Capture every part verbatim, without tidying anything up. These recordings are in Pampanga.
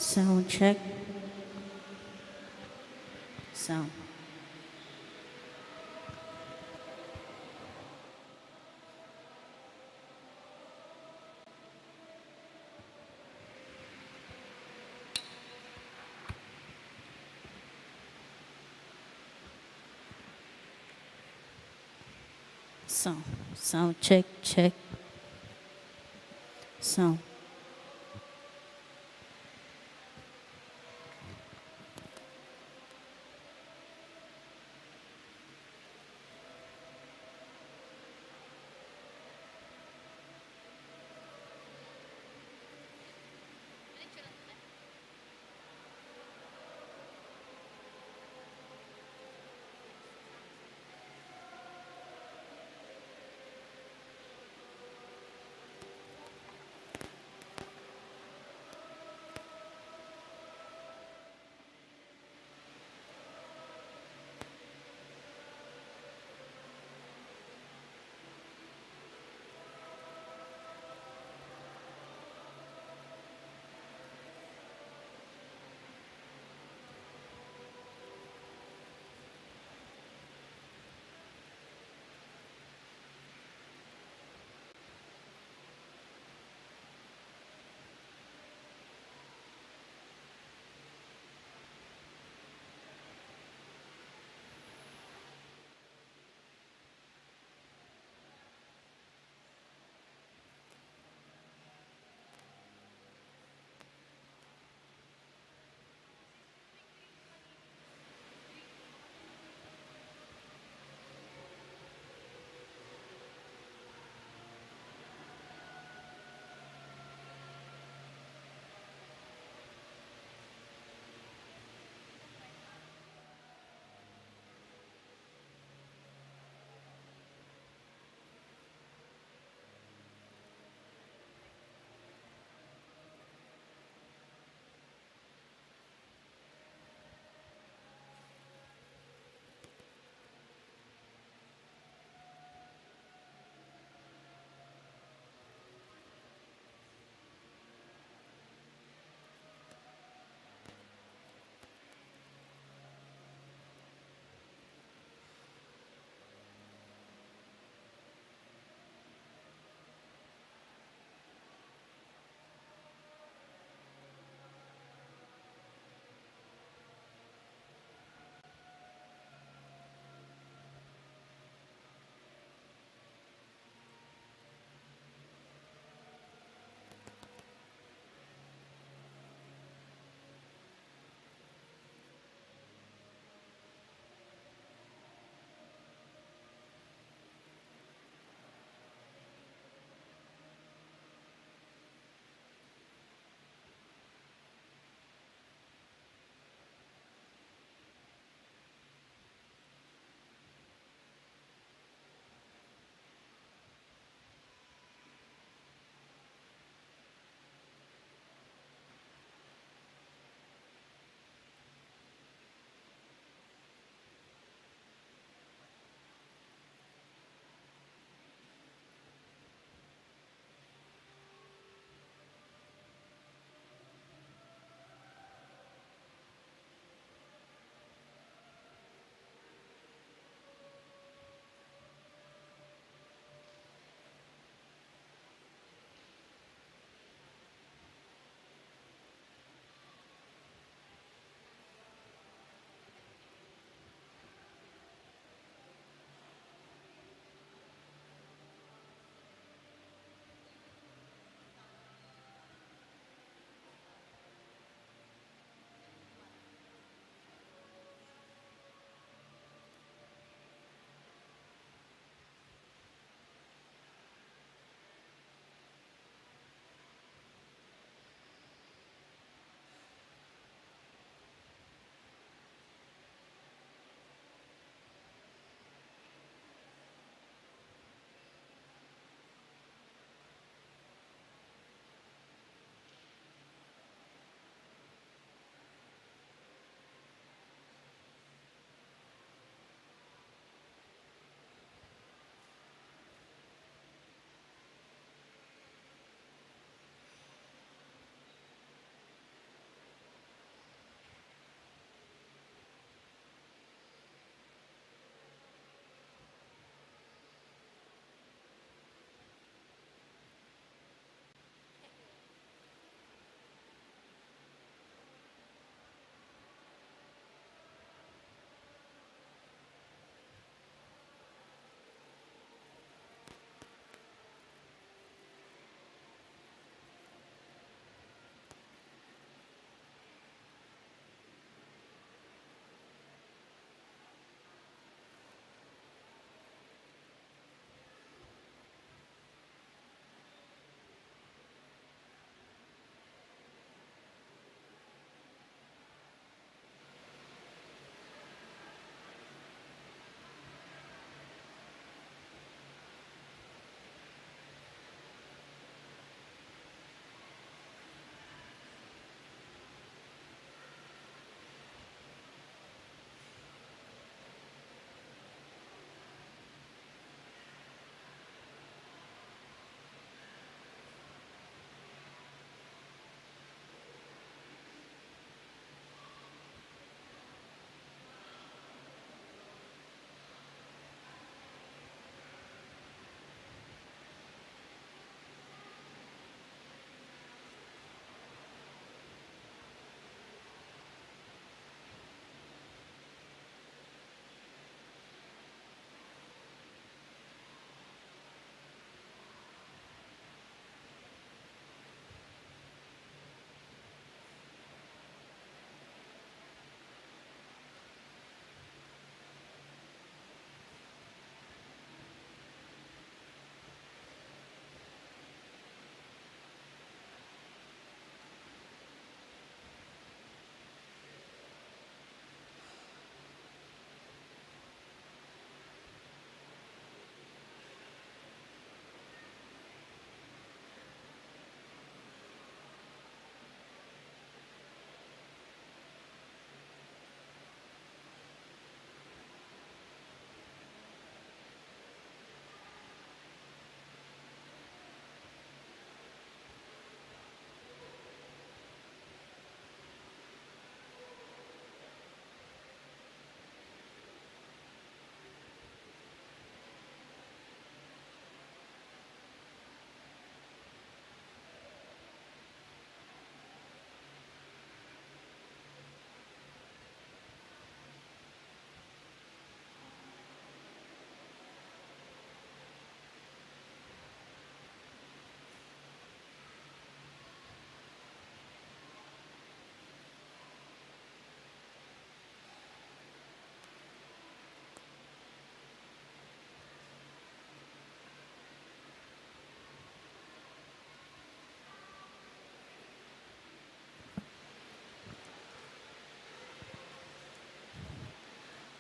Sound check. Sound. Sound, sound check, check. Sound.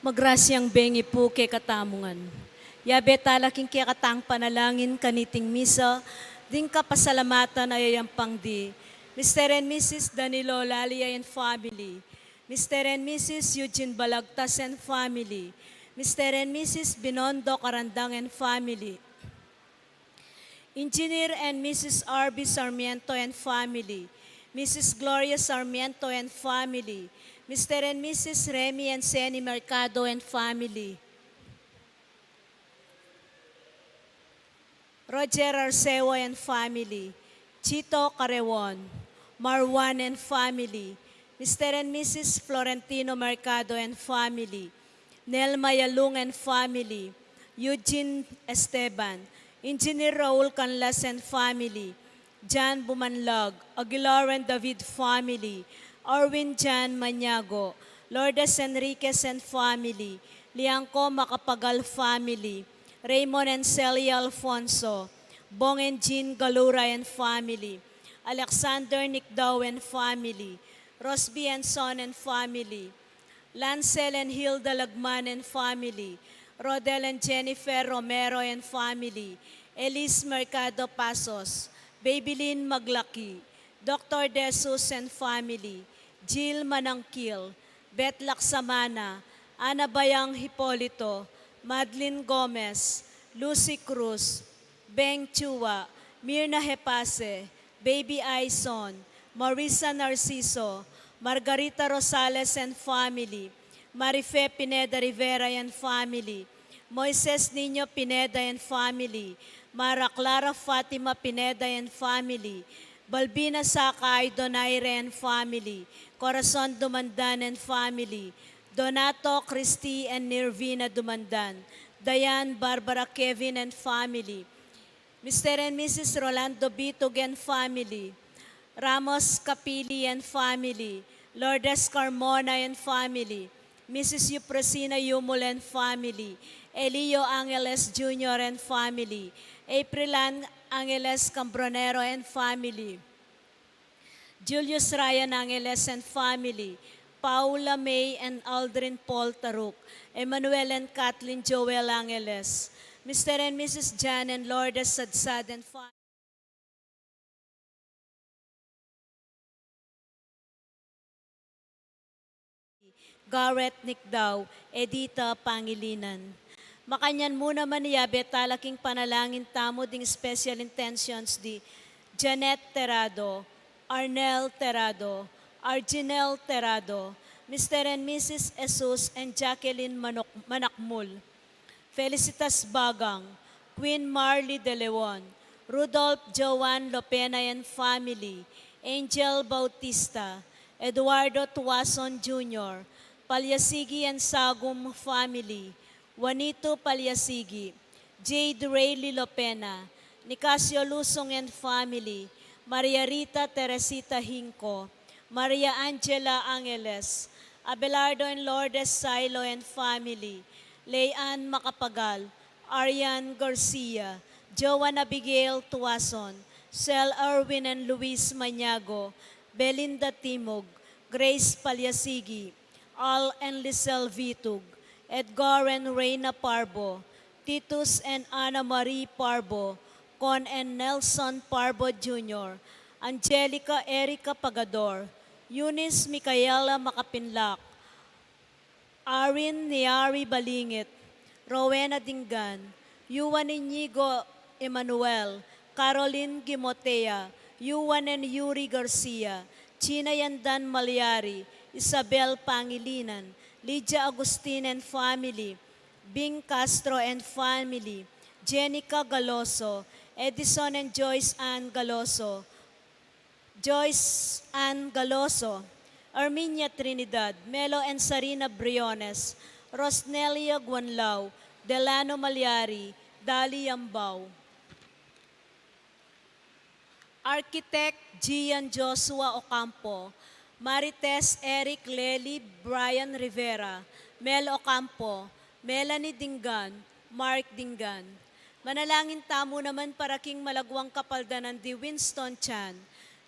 Magrasyang bengi pu kekatamu ngan. Yabe tala king kekatang panalangin kaniting misa, ding kapasalamatan a yayampang di Mister and Missus Danilo Lalia and family, Mister and Missus Eugene Balagtas and family, Mister and Missus Binondo Carandang and family, Engineer and Missus R B Sarmiento and family, Missus Gloria Sarmiento and family, Mister and Missus Remy and Seni Mercado and family, Roger Arceo and family, Chito Carreon, Marwan and family, Mister and Missus Florentino Mercado and family, Nelma Yalung and family, Eugene Esteban, Engineer Raul Canlas and family, John Bumanlag, Aguilar and David family, Arwin John Maniago, Lourdes Enriquez and family, Liangco Macapagal family, Raymond and Celia Alfonso, Bong and Jean Galura and family, Alexander Nicdao and family, Rosby and Son and family, Lancel and Hilda Lagman and family, Rodel and Jennifer Romero and family, Elise Mercado Pasos, Babylin Maglaki, Doctor De Jesus and family, Jill Manangkil, Beth Laksamana, Ana Bayang Hipolito, Madeline Gomez, Lucy Cruz, Beng Chua, Mirna Hepase, Baby Aison, Marisa Narciso, Margarita Rosales and family, Marife Pineda Rivera and family, Moises Niño Pineda and family, Mara Clara Fatima Pineda and family, Balbina Sakay Donaire and family, Corazon Dumandan and family, Donato Christy and Nirvina Dumandan, Diane Barbara Kevin and family, Mister and Missus Rolando Bitug and family, Ramos Capili and family, Lourdes Carmona and family, Missus Euprosina Yumul and family, Elio Angeles Junior and family, April Ann Angeles Cambronero and family, Julius Ryan Angeles and family, Paula May and Aldrin Paul Taruk, Emmanuel and Kathleen Joel Angeles, Mister and Missus Jan and Lourdes Sadsad and family, Gareth Nicdao, Edita Pangilinan. Makanyan mu naman, yabe tala king panalangin tamu ding special intentions di Janet Terrado, Arnel Terrado, Arginel Terrado, Mister and Missus Jesus and Jacqueline Manok-, Manakmul, Felicitas Bagang, Queen Marley De Leon, Rudolph Joan Lopena and family, Angel Bautista, Eduardo Tuason Junior, Palyasigi and Sagum family, Juanito Palyasigi, Jade Rayleigh Lopena, Nicasio Lusong and family, Maria Rita Teresita Hinco, Maria Angela Angeles, Abelardo and Lourdes Silo and family, Leanne Macapagal, Arian Garcia, Joan Abigail Tuason, Sel Erwin and Luis Maniago, Belinda Timog, Grace Palyasigi, Al and Lisel Vitug, Edgar and Reina Parbo, Titus and Ana Marie Parbo, Con and Nelson Parbo Junior, Angelica Erica Pagador, Eunice Micaela Macapinlac, Arin Niari Balingit, Rowena Dingan, Yuan Inigo Emmanuel, Caroline Gimotea, Yuan and Yuri Garcia, China Yandan Malyari, Isabel Pangilinan, Lydia Agustin and family, Bing Castro and family, Jenica Galoso, Edison and Joyce Ann Galoso, Joyce Ann Galoso, Arminia Trinidad, Melo and Sarina Briones, Rosnelia Guanlao, Delano Malyari, Dali Yambao, Architect Gian Joshua Ocampo, Marites Eric Lely Brian Rivera, Mel Ocampo, Melanie Dingan, Mark Dingan. Manalangin tamu naman para king malagwang kapaldanan di Winston Chan,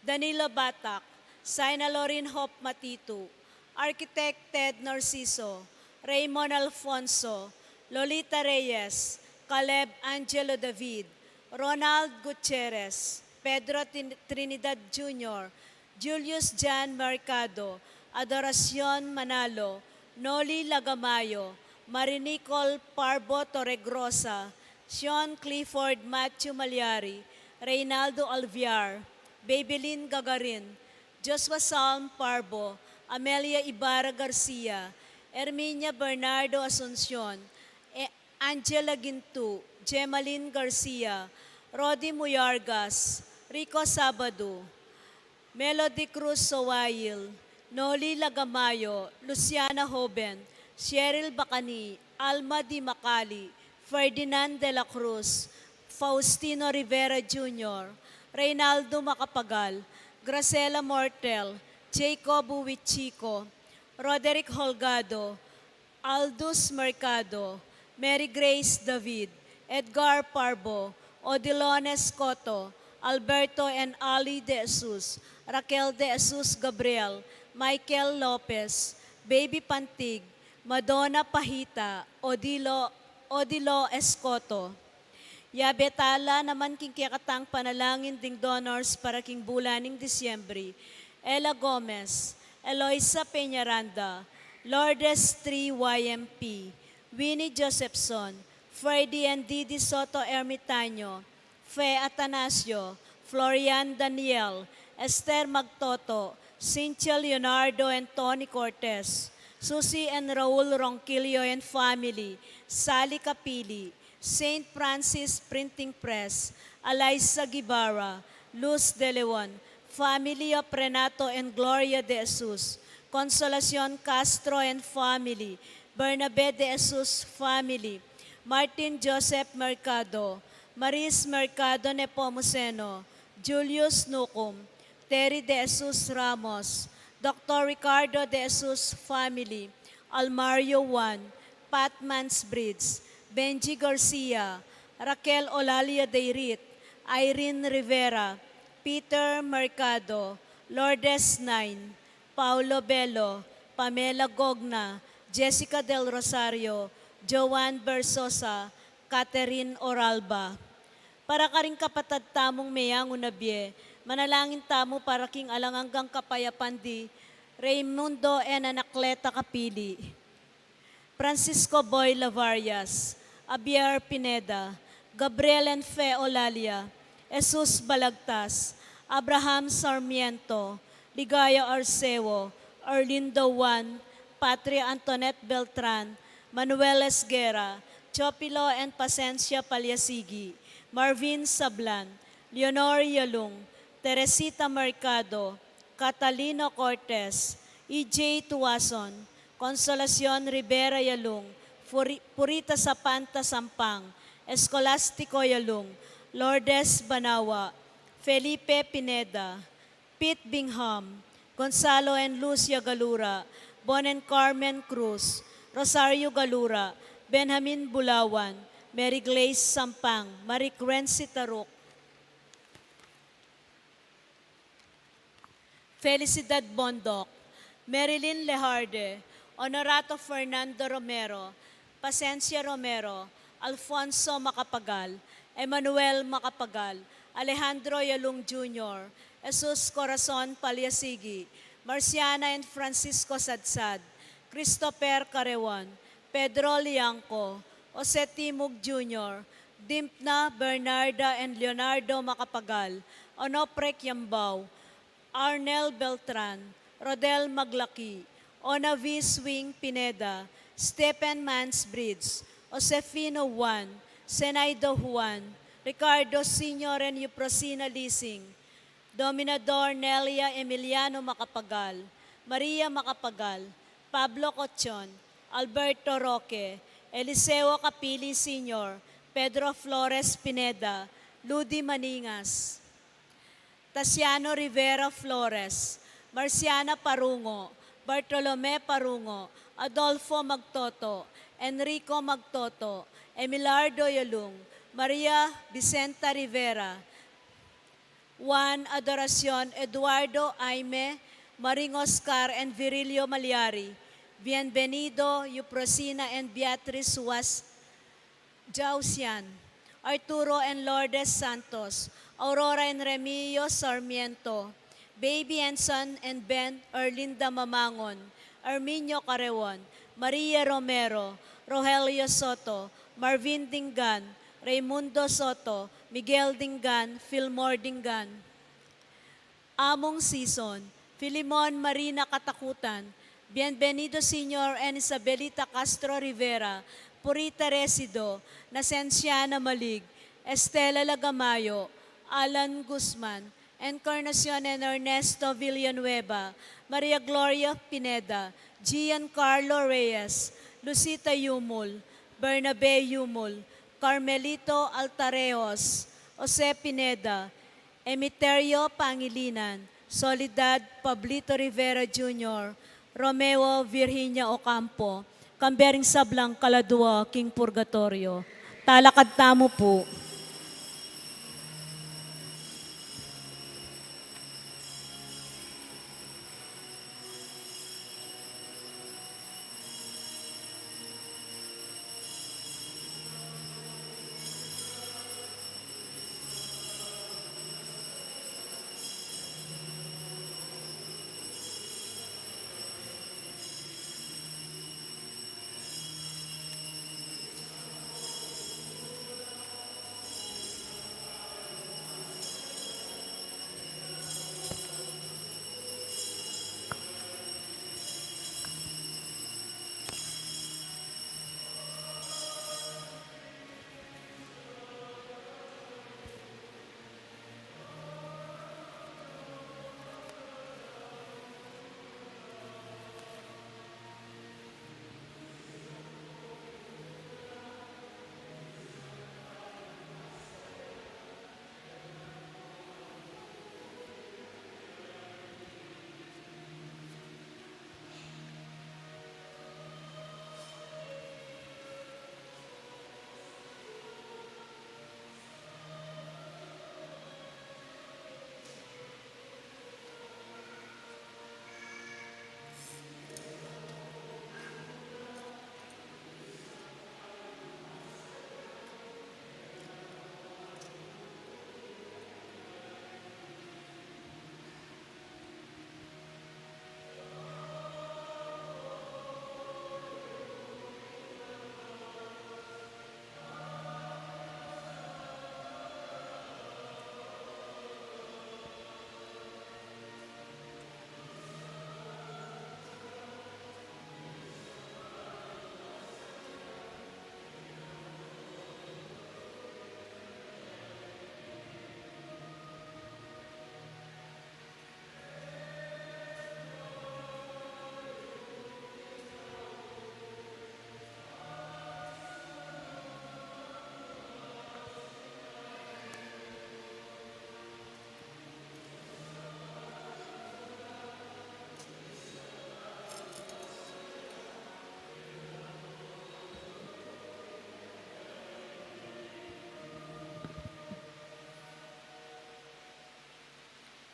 Danilo Batak, Saina Lorin Hop Matitu, Architect Ted Narciso, Raymond Alfonso, Lolita Reyes, Caleb Angelo David, Ronald Gutierrez, Pedro Tin- Trinidad Junior, Julius Jan Mercado, Adoracion Manalo, Noli Lagamayo, Marinicol Parbo Torregrosa, Sean Clifford Matthew Malyari, Reynaldo Alviar, Babylin Gagarin, Joshua Salm Parbo, Amelia Ibarra Garcia, Erminia Bernardo Asuncion, E- Angela Gintu, Gemaline Garcia, Rodi Muyargas, Rico Sabado, Melody Cruz Sowail, Noli Lagamayo, Luciana Hoben, Cheryl Bacani, Alma Di Macali, Ferdinand de la Cruz, Faustino Rivera Junior, Reynaldo Macapagal, Graciela Mortel, Jacob Huichico, Roderick Holgado, Aldous Mercado, Mary Grace David, Edgar Parbo, Odilones Cotto, Alberto and Ali De Jesus, Raquel De Jesus Gabriel, Michael Lopez, Baby Pantig, Madonna Pahita, Odilo, Odilo Escoto. Yabe tala naman king kekatang panalangin ding donors para king bulan ning Disyembre: Ella Gomez, Eloisa Peñaranda, Lourdes three Y M P, Winnie Josephson, Freddy and Didi Soto Ermitaño, Fe Atanasio, Florian Daniel, Esther Magtoto, Cynthia Leonardo and Tony Cortez, Susie and Raul Ronquillo and family, Sally Capili, Saint Francis Printing Press, Eliza Guevara, Luz De Leon, family of Renato and Gloria De Jesus, Consolacion Castro and family, Bernabe De Jesus family, Martin Joseph Mercado, Maris Mercado Nepomuceno, Julius Nucum, Terry De Jesus Ramos, Doctor Ricardo De Jesus family, Almario Juan, Pat Mansbridge, Benji Garcia, Raquel Olalia Deirit, Irene Rivera, Peter Mercado, Lourdes Nine, Paulo Bello, Pamela Gogna, Jessica Del Rosario, Joanne Bersosa, Catherine Oralba. Para karing kapatad tamung meyangu na bie, manalangin tamu para king alang anggang kapayapan di Raymundo and Anacleta Capili, Francisco Boy Lavarias, Javier Pineda, Gabriel and Fe Olalia, Jesus Balagtas, Abraham Sarmiento, Ligaya Arceo, Arlindo Juan, Patria Antoinette Beltran, Manuel Esguerra, Chopilo and Pasencia Paliasigi, Marvin Sablan, Leonor Yalung, Teresita Mercado, Catalino Cortez, E J Tuason, Consolacion Rivera Yalung, Furi- Purita Sapanta Sampang, Escolastico Yalung, Lourdes Banawa, Felipe Pineda, Pete Bingham, Gonzalo and Lucia Galura, Bon and Carmen Cruz, Rosario Galura, Benjamin Bulawan, Mary Glaze Sampang, Marie Crency Taruk, Felicidad Bondoc, Marilyn Lejarde, Honorato Fernando Romero, Pasencia Romero, Alfonso Macapagal, Emmanuel Macapagal, Alejandro Yalung Junior, Jesus Corazon Paliasigi, Marciana and Francisco Sadsad, Christopher Carreon, Pedro Liangco, Jose Timug Junior, Dimpna, Bernarda and Leonardo Macapagal, Onofre Kiambao, Arnel Beltran, Rodel Maglaki, Onavi Swing Pineda, Stephen Mansbridge, Josefino Juan, Senaido Juan, Ricardo Senior and Euprosina Lising, Dominador Nelia Emiliano Macapagal, Maria Macapagal, Pablo Cochon, Alberto Roque, Eliseo Capili Senior, Pedro Flores Pineda, Ludi Maningas, Tasiano Rivera Flores, Marciana Parungo, Bartolome Parungo, Adolfo Magtoto, Enrico Magtoto, Emilardo Yalung, Maria Vicenta Rivera, Juan Adoracion, Eduardo Aime, Maring Oscar and Virilio Malyari, Bienvenido Euprosina and Beatriz Huas Jausian, Arturo and Lourdes Santos, Aurora and Remio Sarmiento, Baby and Son and Ben Erlinda Mamangon, Arminio Carreon, Maria Romero, Rogelio Soto, Marvin Dingan, Raymundo Soto, Miguel Dingan, Filmor Dingan, Among Sison, Filimon Marina Katakutan, Bienvenido Senior and Isabelita Castro Rivera, Purita Resido, Nasenciana Malig, Estela Lagamayo, Alan Guzman, Encarnacion and Ernesto Villanueva, Maria Gloria Pineda, Giancarlo Reyes, Lucita Yumul, Bernabe Yumul, Carmelito Altareos, Jose Pineda, Emiterio Pangilinan, Soledad Pablito Rivera Junior, Romeo Virginia Ocampo, kambe ring sablang kaladua king purgatorio. Talakad tamu pu.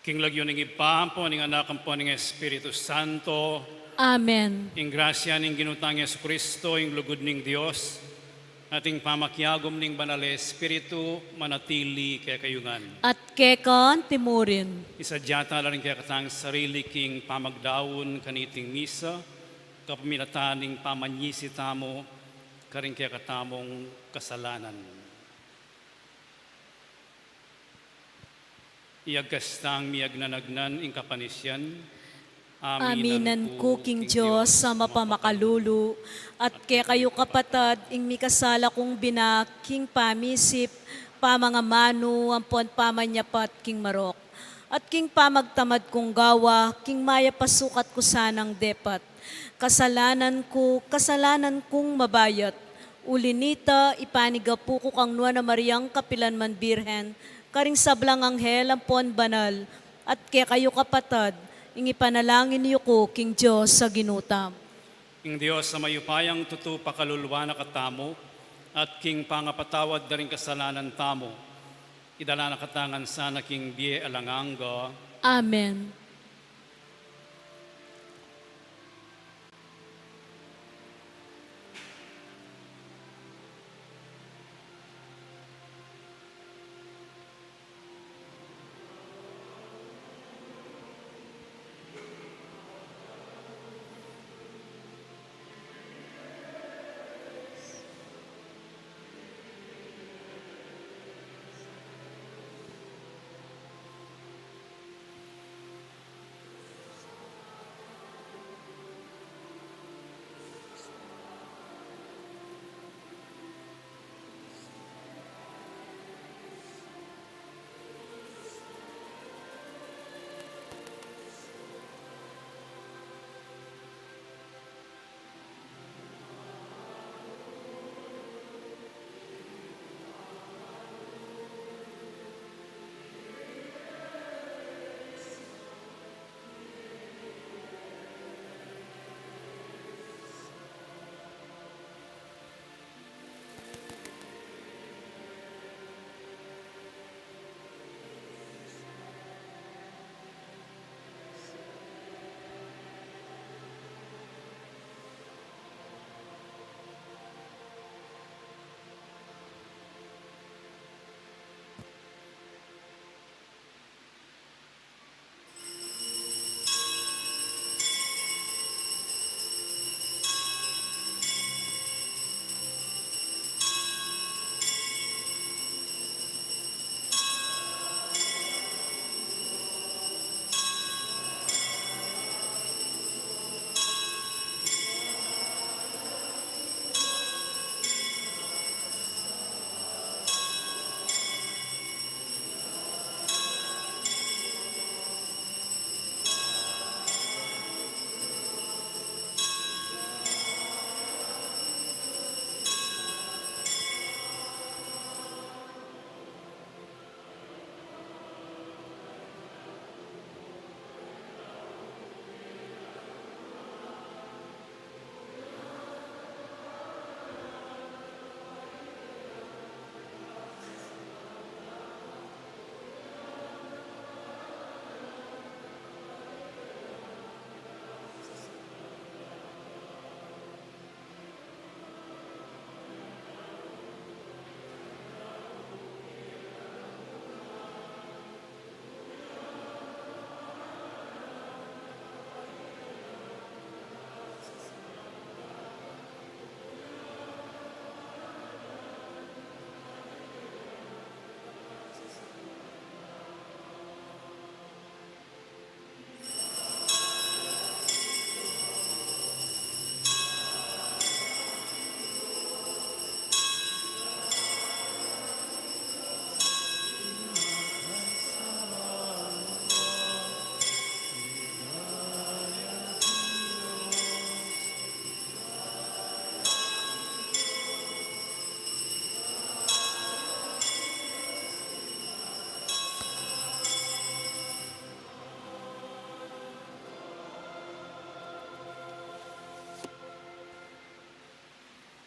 King lagyu ning Ibpa, ampo ning Anak, ampo ning Espiritu Santo. Amen. Ing grasya ning Ginu tang Jesucristo, ing lugud ning Dios, at ing pamakiagum ning Banal a Espiritu manatili kekayu ngan. At keka antimurin. Isadia tala ring kekatang sarili king pamagdaun kaniting misa, kapamilatan ning pamanyisi tamu karing kekatamung kasalanan. Iyagkas tang miyagnanagnan ing kapanisian. Aminan ku king Dios a mapamakalulu, at kekayu kapatad, ing mikasala kung binag king pamisip, pamangamanu, ampon pamanyapat king marok, at king pamagtamad kung gawa king mayap a sukat ku sanang depat. Kasalanan ku, kasalanan kung mabayat. Uli nita, ipanigapu ku kang Nuan a Mariang kapilan man Birhen, karing sablang anghel ampon banal, at kekayu kapatad, ing ipanalangin yu ku king Dios a Ginu ta. Ing Dios a mayupayang tutu pakaluluan na katamu, at king pangapatawad da ring kasalanan tamu, idala na kata ngan sana king bie alang angga. Amen.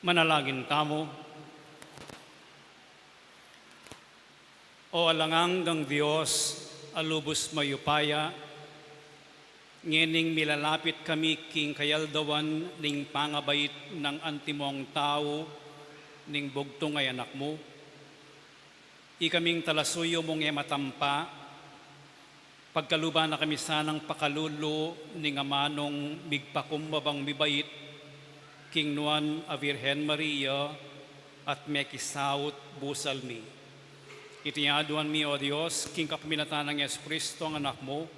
Manalangin tamu. O alang anggang Dios, a lubus mayupaya, ngening milalapit kami king kayaldawan ning pangabait nang antimong tau ning bugtung a Anak mu, ikaming talasuyu mung e matampa, pagkaluban na kami sanang pakalulu ning amanung migpakumbabang mibait king nuan a Virgen Maria at mekisaut busal mi. Iti aduan mi, O Dios, king kapamilatan nang Jesucristo, a Anak mu,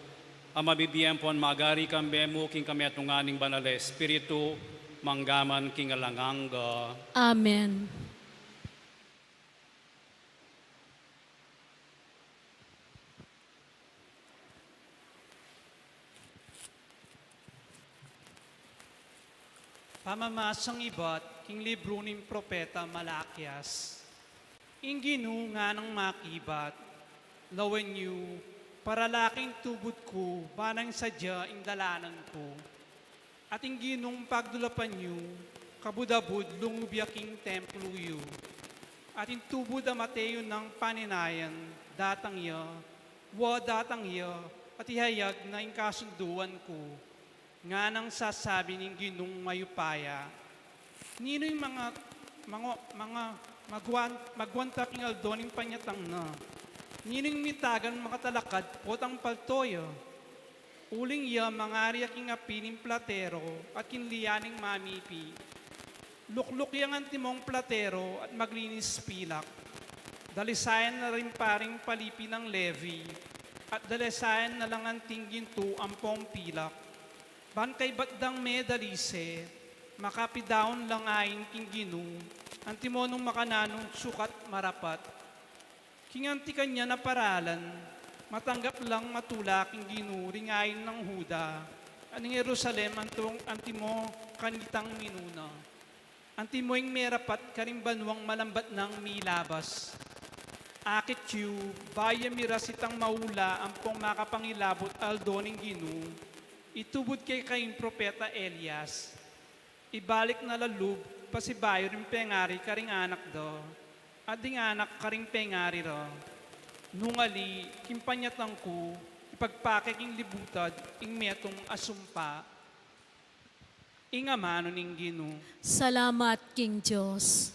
a mabibie ampon magari kambe mu king kametungan ning Banal a Espiritu, mangga man king alang angga. Amen. Pamamasang ibat king libru ning propeta Malakias. Ing Ginu nganang makibat, lawen yu, paralaking tubud ku, banang sadya ing dalanan ku. At ing Ginung pagdulapan yu, kabud-abud lungub ya king templu yu. At ing tubud a mate yu nang paninayan, datang ya, wa datang ya, at ihayag na ing kasunduan ku. Nganang sasabi ning Ginung mayupaya, ninu ing manga, manga, manga magwan-, magwanta king aldo ning panyatang na? Ninu ing mitagan makatalakad potang palto ya? Uling ya mangari ya king api ning platero at king lia ning mamipi. Lukluk yang antimong platero at maglinis pilak. Dalisayan na ring paring palipi nang Levi, at dalisayan na lang anting gintu ampong pilak. Ban kaybat dang medalise, makapidaun lang ain king Ginu, antimo nung makananung sukat marapat. King anti kanyan a paralan, matanggap lang matula king Ginu ring ain nang Juda, at ning Jerusalem antong, antimo kanitang minuna. Antimo ing merapat karing banuang malambat nang milabas. Akit yu, bayu ya miras itang maula ampong makapangilabut aldo ning Ginu, itubud kekayu ing propeta Elias. Ibalik na la lub pasibayu ring pengari karing anak da, at ding anak karing pengari ra. Nung ali, king panyatang ku, ipagpake king libutad ing metung a sumpa. Ing amanu ning Ginu. Salamat king Dios.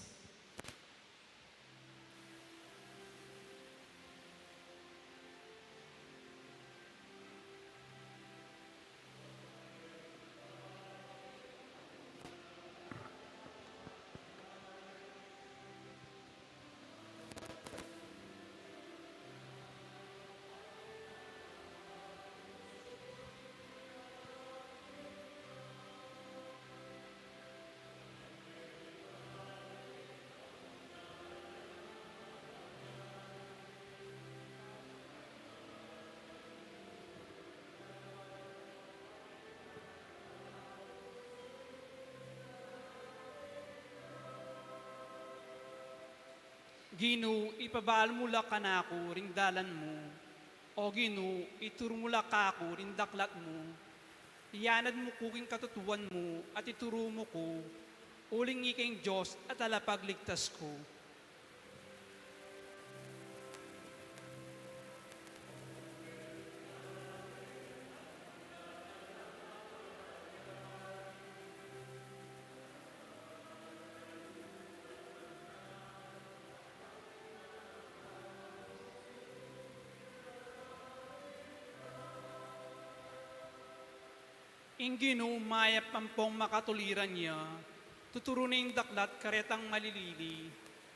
Ginu, ipabalu mu la kanaku ring dalan mu. O Ginu, ituru mu la kaku ring daklat mu. Iyanad mu ku king katutuan mu at ituru mu ku, uling ika ing Dios at talapagligtas ku. Ing Ginu mayap ampong makatuliran ya, tuturu ne ing daklat karetang malilili,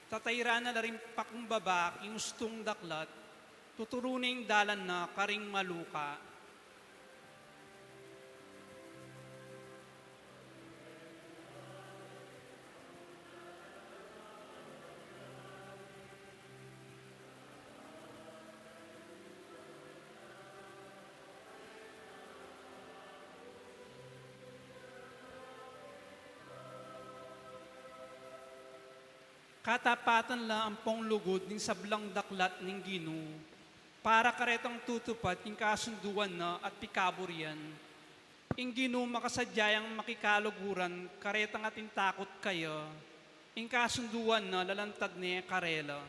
tatairan na la ring pakumbaba king ustung daklat, tuturu ne ing dalan na karing maluka. Katapatan la ampong lugud ning sablang daklat ning Ginu, para karetang tutupad king kasunduan na at pikaburian. Ing Ginu makasadya yang makikaluguran karetang atin takut kaya, Ing kasunduan na lalantad ne karela.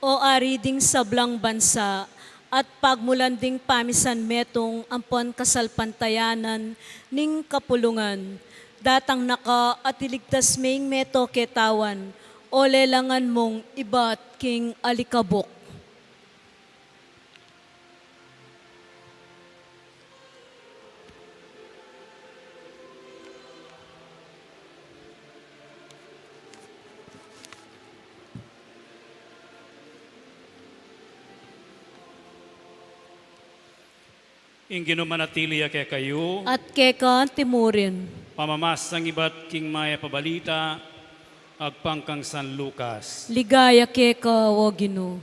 O Ari ding sablang bansa, at pagmulan ding pamisan metung ampon kasalpantayanan ning kapulungan, datang na ka at iligtas me ing meto ketawan, o lelangan mung ibat king alikabuk. Ing Ginu manatili ya kekayu. At keka anti murin. Pamamasang ibat king Mayap a Balita agpang kang San Lucas. Ligaya keka, o Ginu.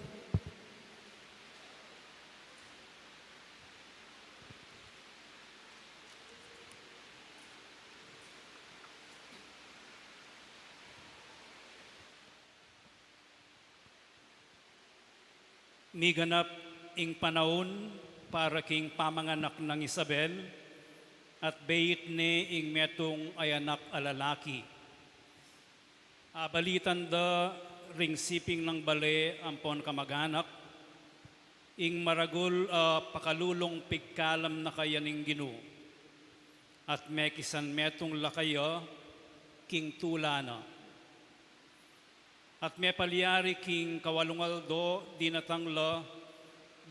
Miganap ing panaun para king pamanganak nang Isabel, at beit ne ing metung a anak a lalaki. Abalitan da ring siping nang bale ampon kamaganak ing maragul a pakalulung pigkalam na kaya ning Ginu, at mekisan metung la kaya king tula na. At mepalyari king kawalung aldo dinatang la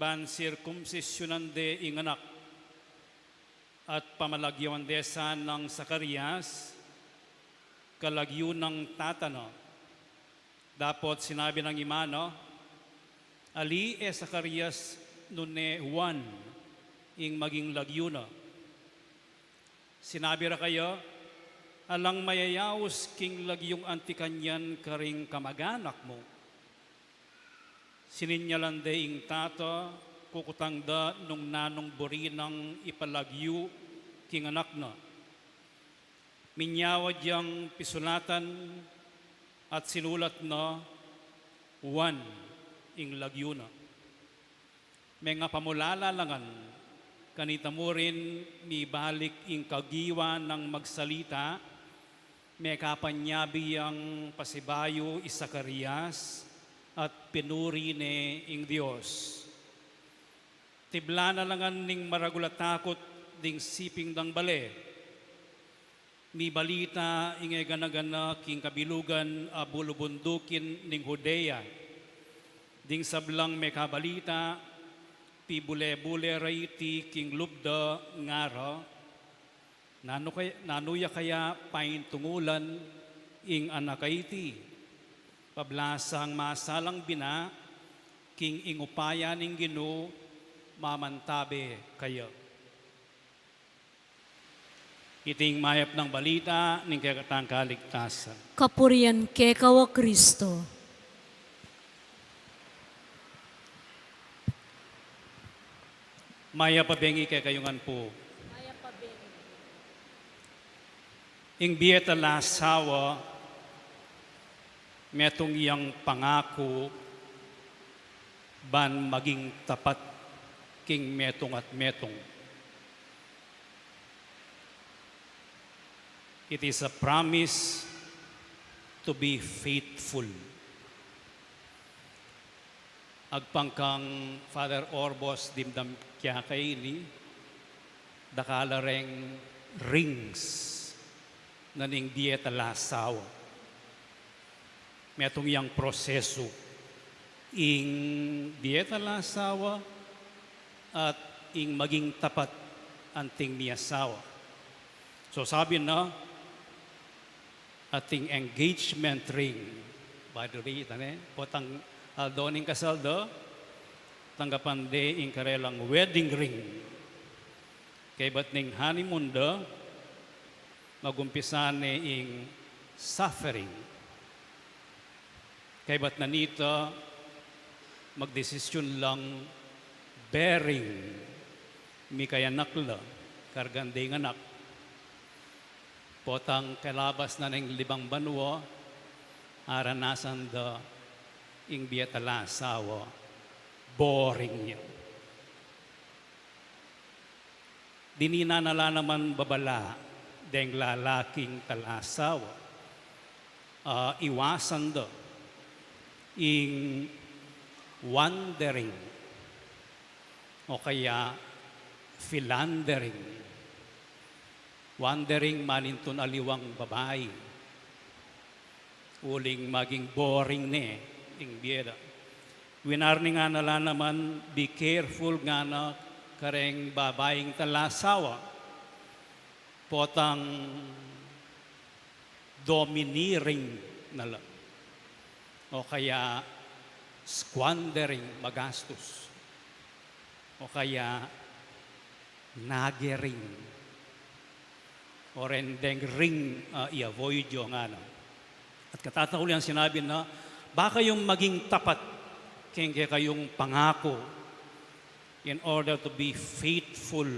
ban sirkumsisyunan de ing anak. At pamalagyuan de sa nang Zacarias kalagyu nang tata na. Dapot sinabi nang ima na, "Ali e Zacarias nune Juan ing maging lagyu na." Sinabi ra kaya, "Alang mayayaus king lagyung anti kanyan karing kamaganak mu." Sininyalan de ing tata, kukutang da nung nanung buri nang ipalagyu king anak na. Minyawad yang pisulatan at sinulat na, "Juan ing lagyu na." Mengapamulala la ngan, kanita murin mibalik ing kagiwa nang magsalita, mekapanyabi yang pasibayu i Zacarias, at pinuri ne ing Dios. Tiblan na la ngan ning maragul a takut ding siping dang bale. Mibalita ing e gana-gana king kabilugan a bulubundukin ning Judea. Ding sablang mekabalita, pibule-bule ra iti king lub da, ngara, "Nanu kay-, nanu ya kaya paintungulan ing anak a iti? Pablasang masalang bina king ing upaya ning Ginu mamantabe kaya." Iti ing mayap nang balita ning kekatang kaligtasan. Kapurian keka, o Kristo. Mayap a bengi kekayu ngan pu. Ing bie ta lasawa, metung yang pangaku ban maging tapat king metung at metung. It is a promise to be faithful. Agpang kang Father Orbos, dimdam kaya kaini, dakal a reng rings na ning bie ta lasawa. Metung yang prosesu, ing bie tala asawa at ing maging tapat anting miasawa. So sabi na, ating engagement ring, by the way, tane, potang aldo ning kasal da, tanggapan de ing karelang wedding ring. Kaybat ning honeymoon da, magumpisa ne ing suffering. Kaybat na nita, magdesisyun lang bearing, mikayanak la, kargan deng anak. Potang kalabas na ning libang banua, aranasan da ing bie tala asawa, boring ya. Dininan na la naman babala deng lalaking tala asawa, ah, iwasan da ing wandering o kaya philandering. Wandering manintun aliwang babai. Uling maging boring ne ing bie da. Winarning na la naman, be careful ngana kareng babaing tala asawa. Potang domineering na la. O kaya squandering, magastus. O kaya nagering. O ren deng ring, ah, i-avoid yu ngana. At katataulian sinabi na, ba kayung maging tapat keng kekayung pangaku, in order to be faithful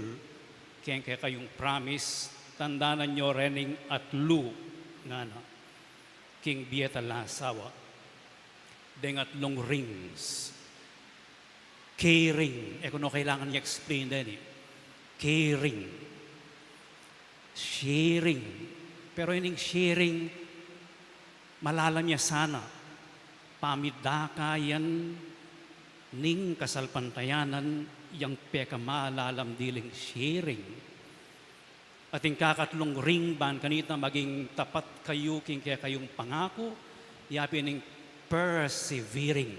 keng kekayung promise, tandanan yu rening atlu ngana king bie tala asawa. Deng atlung rings. Caring. E ku no kailangan i-explain deni. Caring. Sharing. Pero ining sharing, malalam ya sana. Pamidakayan ning kasalpantayanan yang pekamalalam diling sharing. At ing kakatlung ring ban kanita maging tapat kayu king kekayung pangaku, ya pin ing persevering.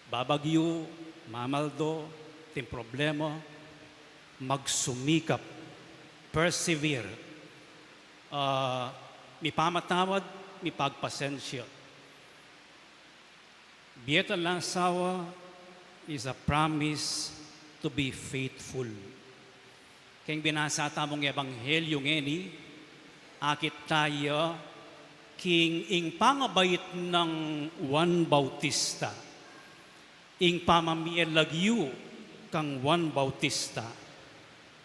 Babagyu, mamaldo, atin problema, magsumikap, persevere, ah, mipamatawad, mipagpasensya. Bie tala asawa is a promise to be faithful. Keng binasa tamung ebanghelyu ngeni, akit taya king ing pangabait nang Juan Bautista, ing pamamie lagyu kang Juan Bautista,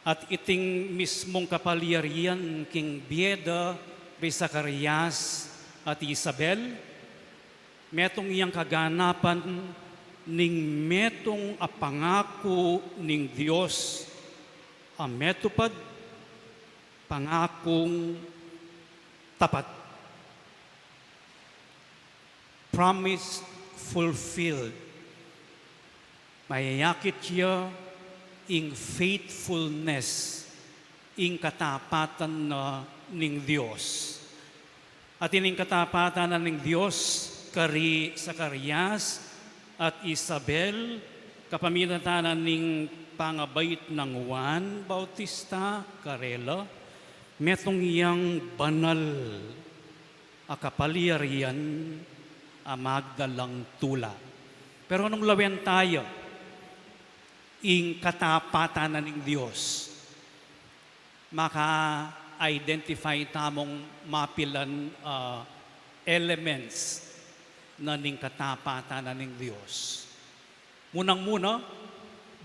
at iting mismung kapalyarian king bie da ri Zacarias at Isabel, metung yang kaganapan ning metung a pangaku ning Dios a metupad, pangakung tapat. Promise fulfilled. Mayayakit ya ing faithfulness, ing katapatan na ning Dios. At ining katapatan na ning Dios kari Zacarias at Isabel, kapamilatan na ning pangabait nang Juan Bautista karela, metung yang banal a kapalyarian a magdalang tula. Pero nung lawen taya ing katapatan na ning Dios, maka-identify tamung mapilan, ah, elements na ning katapatan na ning Dios. Munang-muna,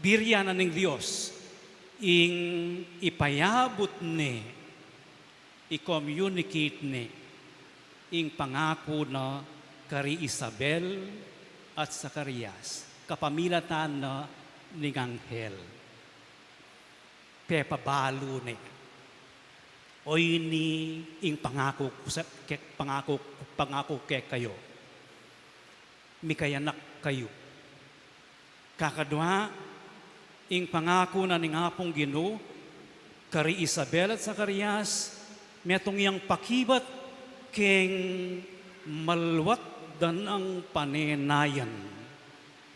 birian na ning Dios ing ipayabut ne, i-communicate ne ing pangaku na kari Isabel at Zacarias kapamilatan na ning anghel. Pepabalu ne. O ini ing pangaku ku sa, ke, pangaku, pangaku kekayu. Mikayanak kayu. Kakadua, ing pangaku na ning Apung Ginu kari Isabel at Zacarias, metung yang pakibat keng Maluat da nang panenayan.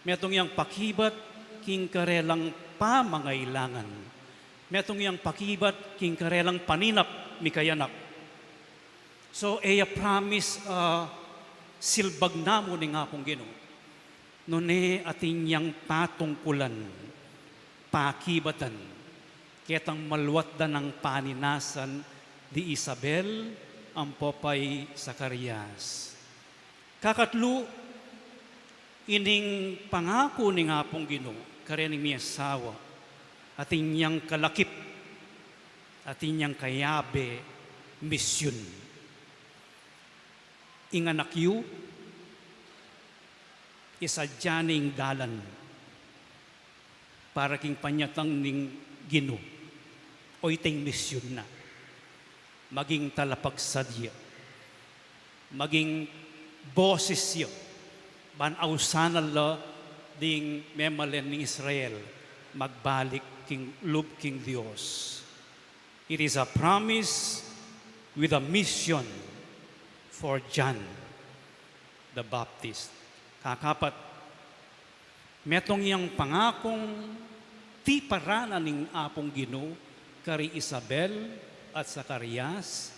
Metung yang pakibat king karelang pamangailangan. Metung yang pakibat king karelang paninap, mikayanak. So, e ya promise, ah, silbag namu ning Apung Ginu. Nune atin yang patungkulan, pakibatan, ketang maluat da nang paninasan di Isabel ampo pay Zacarias. Kakatlu, ining pangaku ning Apung Ginu karening miasawa, atin yang kalakip, atin yang kayabe, misyun. Ing anak yu, isadya ne ing dalan para king panyatang ning Ginu. O, ita ing misyun na. Maging talapagsadya, maging boses ya, ban ausan na la ding memalen ning Israel magbalik king lub king Dios. It is a promise with a mission for John the Baptist. Kakapat, metung yang pangakung tiparan na ning Apung Ginu kari Isabel at Zacarias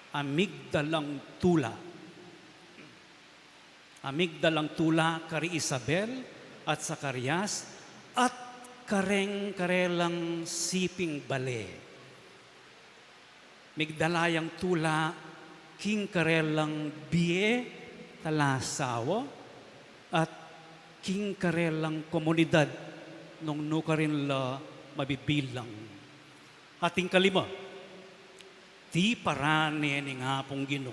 a migdalang tula. A migdalang tula kari Isabel at Zacarias at kareng karelang siping bale. Migdala yang tula king karelang bie talasawa at king karelang komunidad nung nukarin la mabibilang. At ing kalima, tiparan ne ning Apung Ginu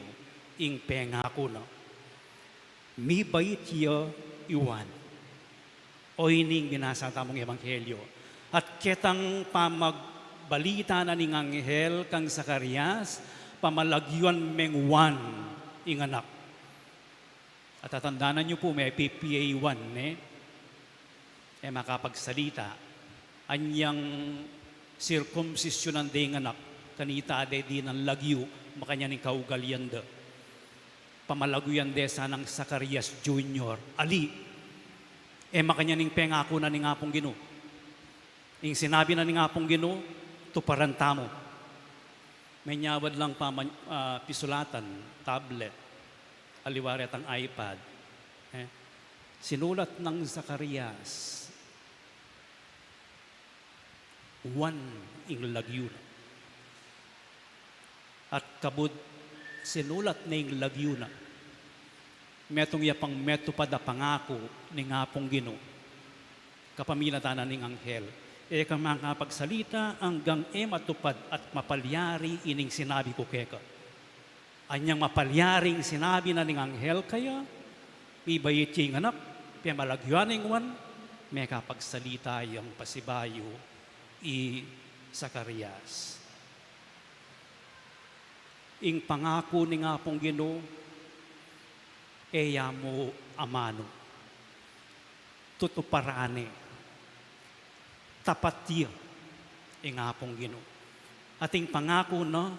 ing pengaku na. Mibait ya i Juan. O, ining binasa tamung ebanghelyo. At ketang pamagbalita na ning anghel kang Zacarias, pamalagyuan meng Juan ing anak. At tatandanan yu pu, me P P A Juan, ne? E makapagsalita. Anyang sirkumsisyunan de ing anak, kanita de dinan lagyu, makanyan ing kaugalian da. Pamalagyuan de sanang Zacarias Junior. Ali, e makanyan ing pengaku na ning Apung Ginu. Ing sinabi na ning Apung Ginu, tuparan tamu. Menyawad lang paman-, ah, pisulatan, tablet, aliwa retang iPad. Eh, sinulat nang Zacarias, Juan ing lagyu na. At kabud sinulat ne ing lagyu na, metung ya pang metupad a pangaku ning Apung Ginu kapamilatan na ning anghel. E ka makapagsalita anggang e matupad at mapalyari ining sinabi ku keka. Anyang mapalyari ing sinabi na ning anghel kaya, mibait ya ing anak, pamalagyuan ne ing Juan, mekapagsalita yang pasibayu i Zacarias. Ing pangaku ning Apung Ginu, e ya mu amanu. Tutuparan ne. Tapat ya ing Apung Ginu. At ing pangaku na,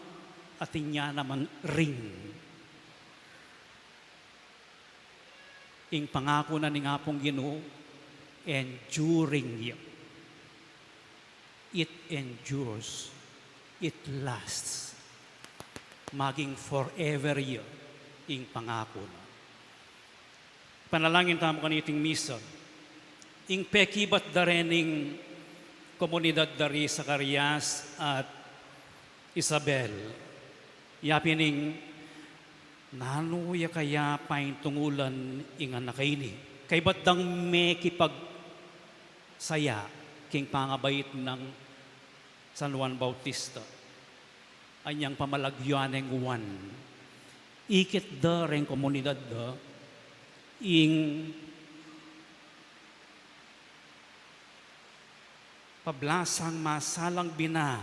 atin ya naman ring. Ing pangaku na ning Apung Ginu, enduring ya. It endures. It lasts. Maging forever ya ing pangaku na. Panalangin tamu kaniting misa. Ing pekibat da rening komunidad da ri Zacarias at Isabel. Ya pin ing nanu ya kaya paintungulan ing anak a ini. Kaybat dang mekipagsaya king pangabait nang San Juan Bautista. Anyang pamalagyuan neng Juan. Ikit da reng komunidad da ing pablasang masalang bina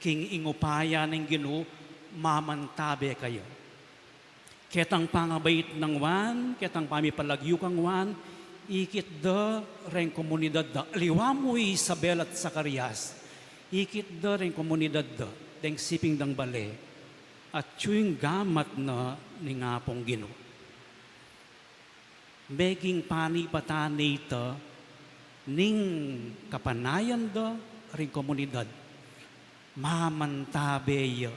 king ing upaya ning Ginu mamantabe kaya. Ketang pangabait nang Juan, ketang pamipalagyu kang Juan, ikit da reng komunidad da. Aliwa mu i Isabel at Zacarias, ikit da reng komunidad da, deng siping dang bale. At yu ing gamat na ning Apung Ginu. Meging panibatan na ita ning kapanayan da ring komunidad. Mamantabe ya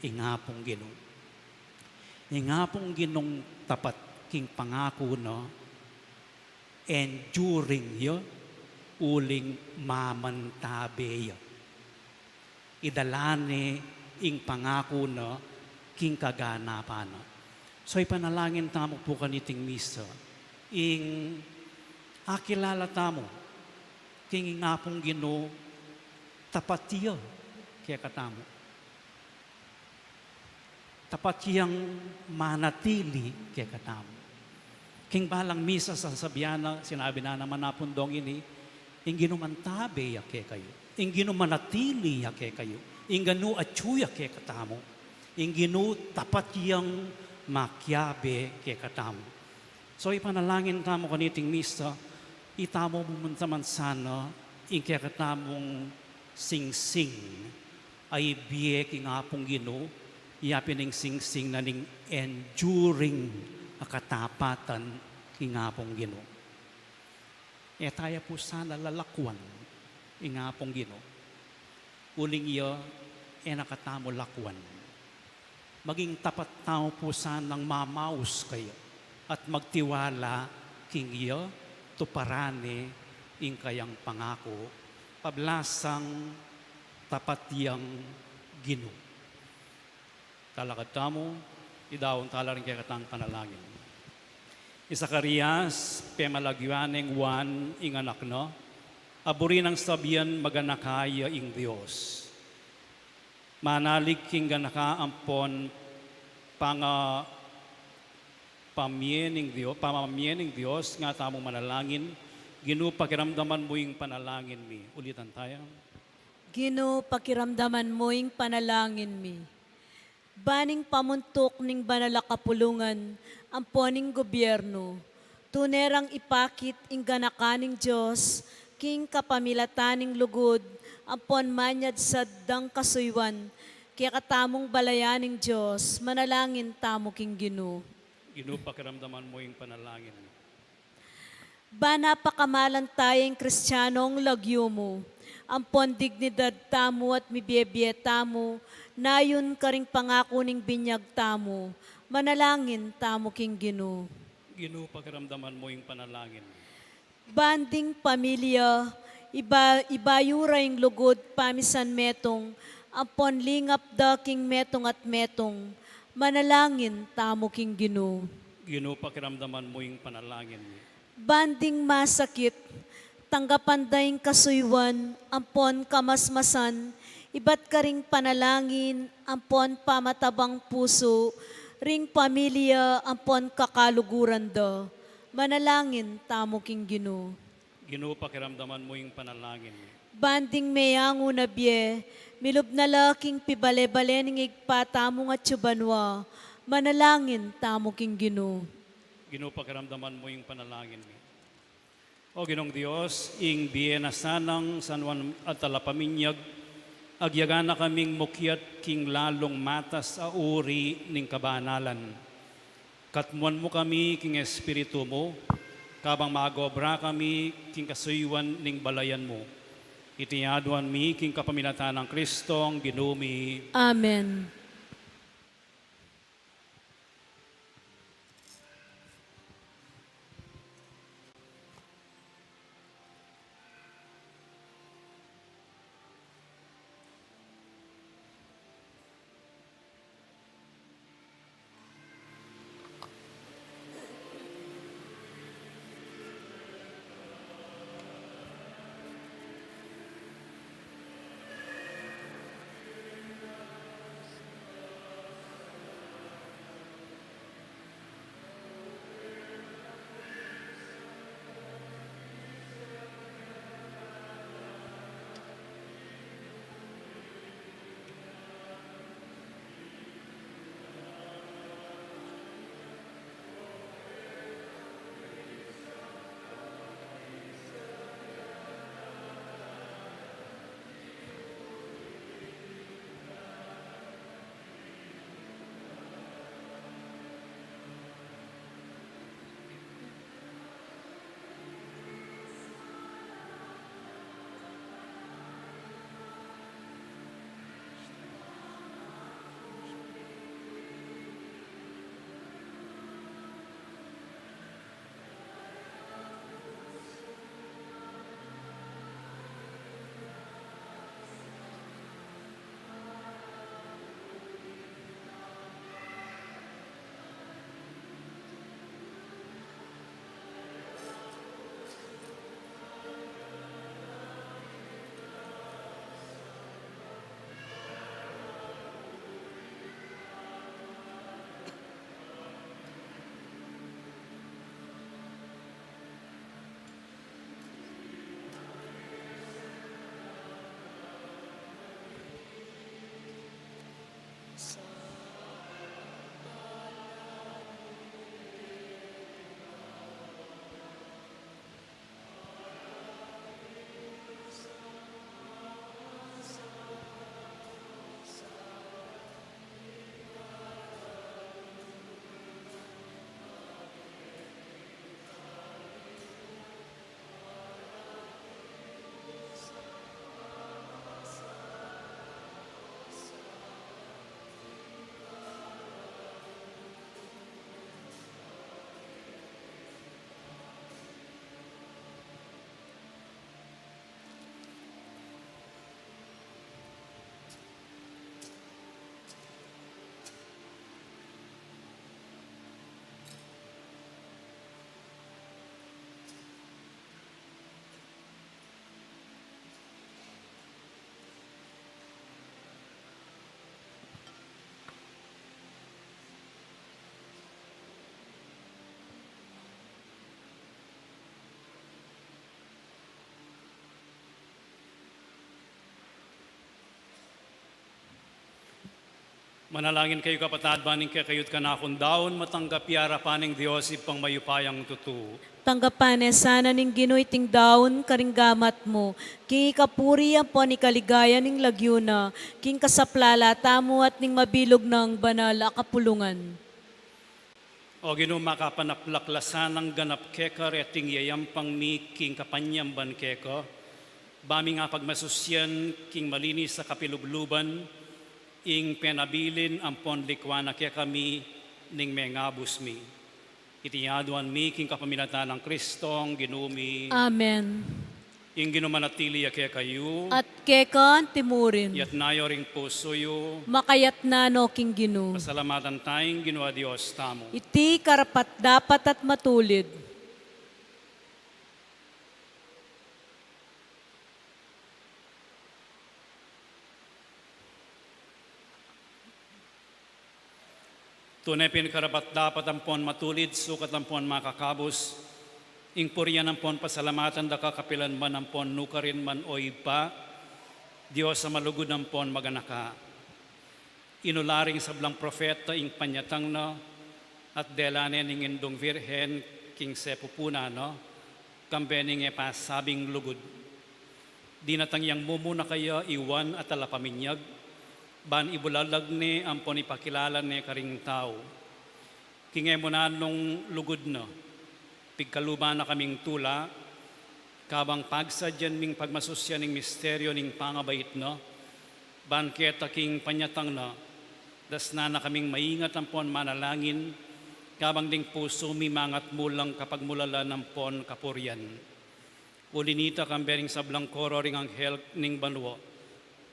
ing Apung Ginu. Ing Apung Ginung tapat king pangaku na, enduring ya, uling mamantabe ya. Idala ne ing pangaku na king kaganapan na. So, ipanalangin tamu pu kaniting misa, ing akilala tamu king ing Apung Ginu, tapat ya kekatamu. Tapat yang manatili kekatamu. King balang misa, sasabian na, sinabi na naman na pung dong ini, ing Ginu mantabe ya kekayu, ing Ginu manatili ya kekayu, ing Ginu atyu ya kekatamu, ing Ginu tapat yang makiabe kekatamu. So, ipanalangin tamu kaniting misa, itamu mu man sana ing kekatamung singsing a ibie king Apung Ginu, ya pin ing singsing na ning enduring a katapatan king Apung Ginu. E taya pu sana lalakwan ing Apung Ginu, uling ya e na katamu lakwan. Maging tapat tamu pu sanang mamaus kaya at magtiwala king ya, tuparan ne ing kayang pangaku, pablasang tapat yang Ginu. Talakad tamu, idaun tala ring kekatang panalangin. I Zacarias, pemalagyuan neng Juan ing anak na, a buri nang sabian maganaka ya ing Dios. Manalig king ganaka ampon panga-, pamamie ning Dio-, pamamie ning Dios, nga tamu manalangin, Ginu, pakiramdaman mu ing panalangin mi. Ulitan taya. Ginu, pakiramdaman mu ing panalangin mi. Ban ing pamuntuk ning banal a kapulungan ampon ning gobyernu, tune rang ipakit ing ganaka ning Dios king kapamilatan ning lugud ampon manyad sa dang kasuyuan kekatamung balayan ning Dios, manalangin tamu king Ginu. Ginu, pakiramdaman mu ing panalangin mi. Ban apakamalan taya ing Kristianong lagyu mu, ampon dignidad tamu at mibiebie tamu, nayun karing pangaku ning binyag tamu, manalangin tamu king Ginu. Ginu, pakiramdaman mu ing panalangin mi. Ban ding pamilya, iba-, ibayu ra ing lugud pamisan metung, ampon lingap da king metung at metung, manalangin tamu king Ginu. Ginu, pakiramdaman mu ing panalangin mi. Ban ding masakit, tanggapan da ing kasuyuan ampon kamasmasan, ibat karing panalangin ampon pamatabang pusu, ring pamilya ampon kakaluguran da. Manalangin tamu king Ginu. Ginu, pakiramdaman mu ing panalangin mi. Ban ding meyangu na bie, milub na la king pibale-bale ning Ibpa tamung atsu banua, manalangin tamu king Ginu. Ginu, pakiramdaman mu ing panalangin mi. O Ginung Dios, ing bie na sanang San Juan a Talapaminyag, agyaga na kaming mukyat king lalung matas a uri ning kabanalan. Katmuan mu kami king Espiritu mu, kabang mag-obra kami king kasuyuan ning balayan mu. Iti aduan mi king kapamilatan nang Kristong Ginu mi. Amen. Manalangin kayu, kapatad, ban ing kekayu't kanakung daun matanggap ya arapan ning Dios Ibpang mayupayang tutu. Tanggapan ne sana ning Ginu iting daun karing gamat mu, king ikapuri ampon ikaligaya ning lagyu na, king kasaplalan tamu at ning mabilug nang banal a kapulungan. O Ginu, makapanaplak la sanang ganap keka reting yayampang mi king kapanyamban keka, ba ming apagmasusian king malinis a kapilubluban ing penabilin ampon likwan na kekami ning mengabus mi. Iti aduan mi king kapamilatan nang Kristong Ginu mi. Amen. Ing Ginu manatili ya kekayu. At keka antimurin. Iyatas yu ring pusu yu. Makayatas no king Ginu. Pasalamatan taya ing Ginu a Dios tamu. Iti karapat-dapat at matulid. Tune pin karapat-dapat ampon matulid, sukat ampon makakabus, ing purian ampon pasalamatan da ka kapilan man ampon nukarin man, o Ibpa, Dios a malugud ampon maganaka. Inula ring sablang propeta ing panyatang na, at dela ne ning Indung Virgen king sepupunan na, kambe ning e pasabing lugud. Dinatang yang mumuna kaya i Juan a Talapaminyag, ban ibulalag ne ampon ipakilala ne karing tau. King e mu nanung lugud na, pigkaluban na kaming tula, kabang pagsadyan ming pagmasusian ing misteryu ning pangabait na, ban keta king panyatang na, dasnan na kaming maingat ampon manalangin, kabang ding pusu mi mangatmulang kapagmulalan ampon kapurian. Uli nita, kambe ring sablang koro ring anghel ning banua,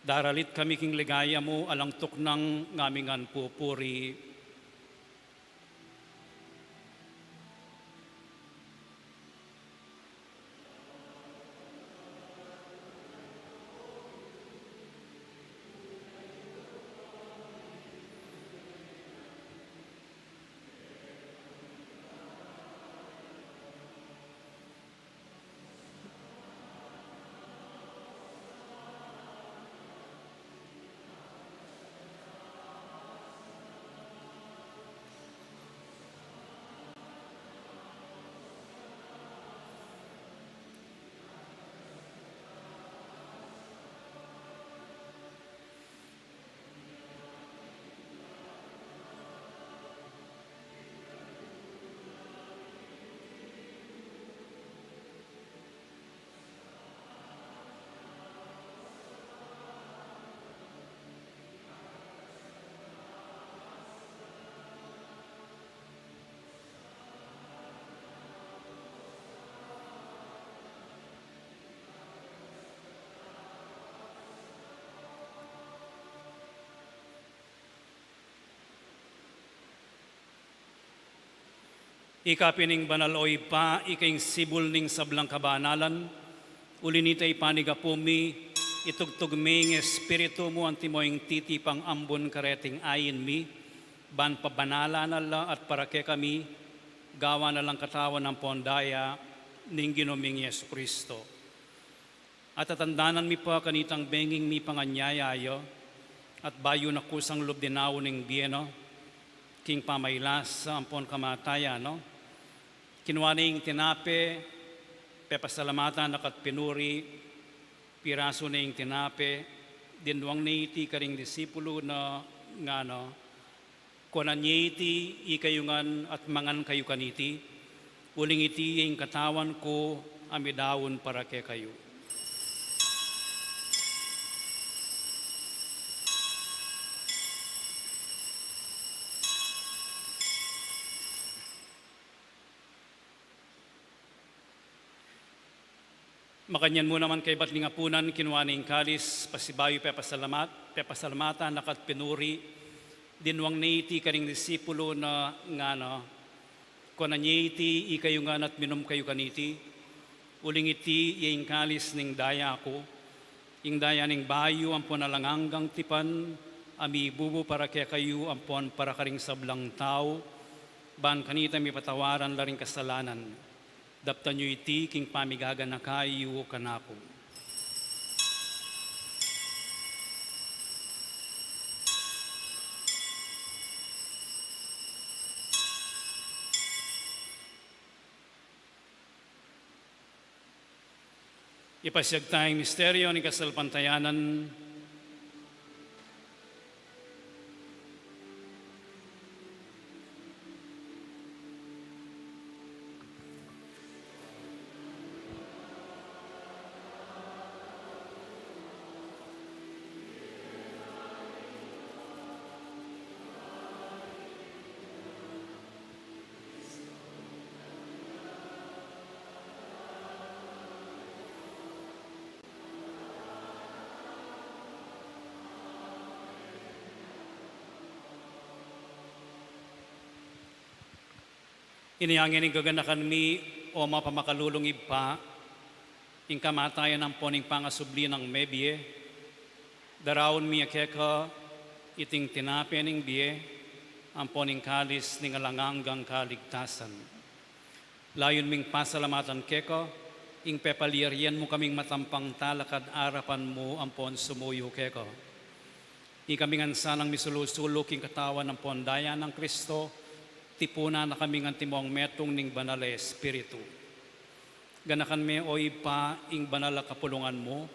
daralit kami king ligaya mu, alang tuknang ngamingan pupuri. Ika pin ing banal, o Ibpa, ika ing sibul ning sablang kabanalan. Uli nita, ipanigapu mi, itugtug me ing Espiritu mu antimo ing titipang ambun kareting ain mi, ban pabanalan na la at para kekami, gawan na lang katawan ampon daya ning Ginu ming Jesucristo. At tatandanan mi pa kanitang benging mipanganyaya ya, at bayu na kusang lub dinaun ing bie na, king pamailasa ampon kamatayan na, kinua ne ing tinape, pepasalamatan na ka't pinuri, pirasu ne ing tinape, dinwang ne iti karing disipulu na, ngana, Kuanan ye iti ikayu ngan at mangan kayu kaniti, uling iti ya ing katawan ku a midaun para kekayu. Makanyan mu naman kaybat ning apunan, kinua ne ing kalis, pasibayu pepasalamat, pepasalamatan na ka't pinuri, dinwang ne iti karing disipulu na, ngana, Kuanan ye iti ikayu ngan at minum kayu kaniti, uling iti ya ing kalis ning daya ku, ing daya ning bayu ampon alang anggang tipan, a mibubu para kekayu ampon para karing sablang tau, ban kanita mipatawaran la ring kasalanan. Daptan yu iti king pamigaganaka yu kanaku. Ipasyag taya ing misteryo ning kasalpantayanan. Ini ngeni ing gaganakan mi, o mapamakalulung Ibpa, ing kamatayan ampon ing pangasubli nang mebie, daraun mi keka iting tinape ning bie ampon ing kalis ning alang anggang kaligtasan. Layun ming pasalamatan keka ing pepalyarian mu kaming matampang talakad arapan mu ampon sumuyu keka. Ikami ngan sanang misulu-sulu king katawan ampon daya nang Kristo, tipunan na kami ngan timong metung ning Banal a Espiritu. Ganakan me, o Ibpa, ing banal a kapulungan mu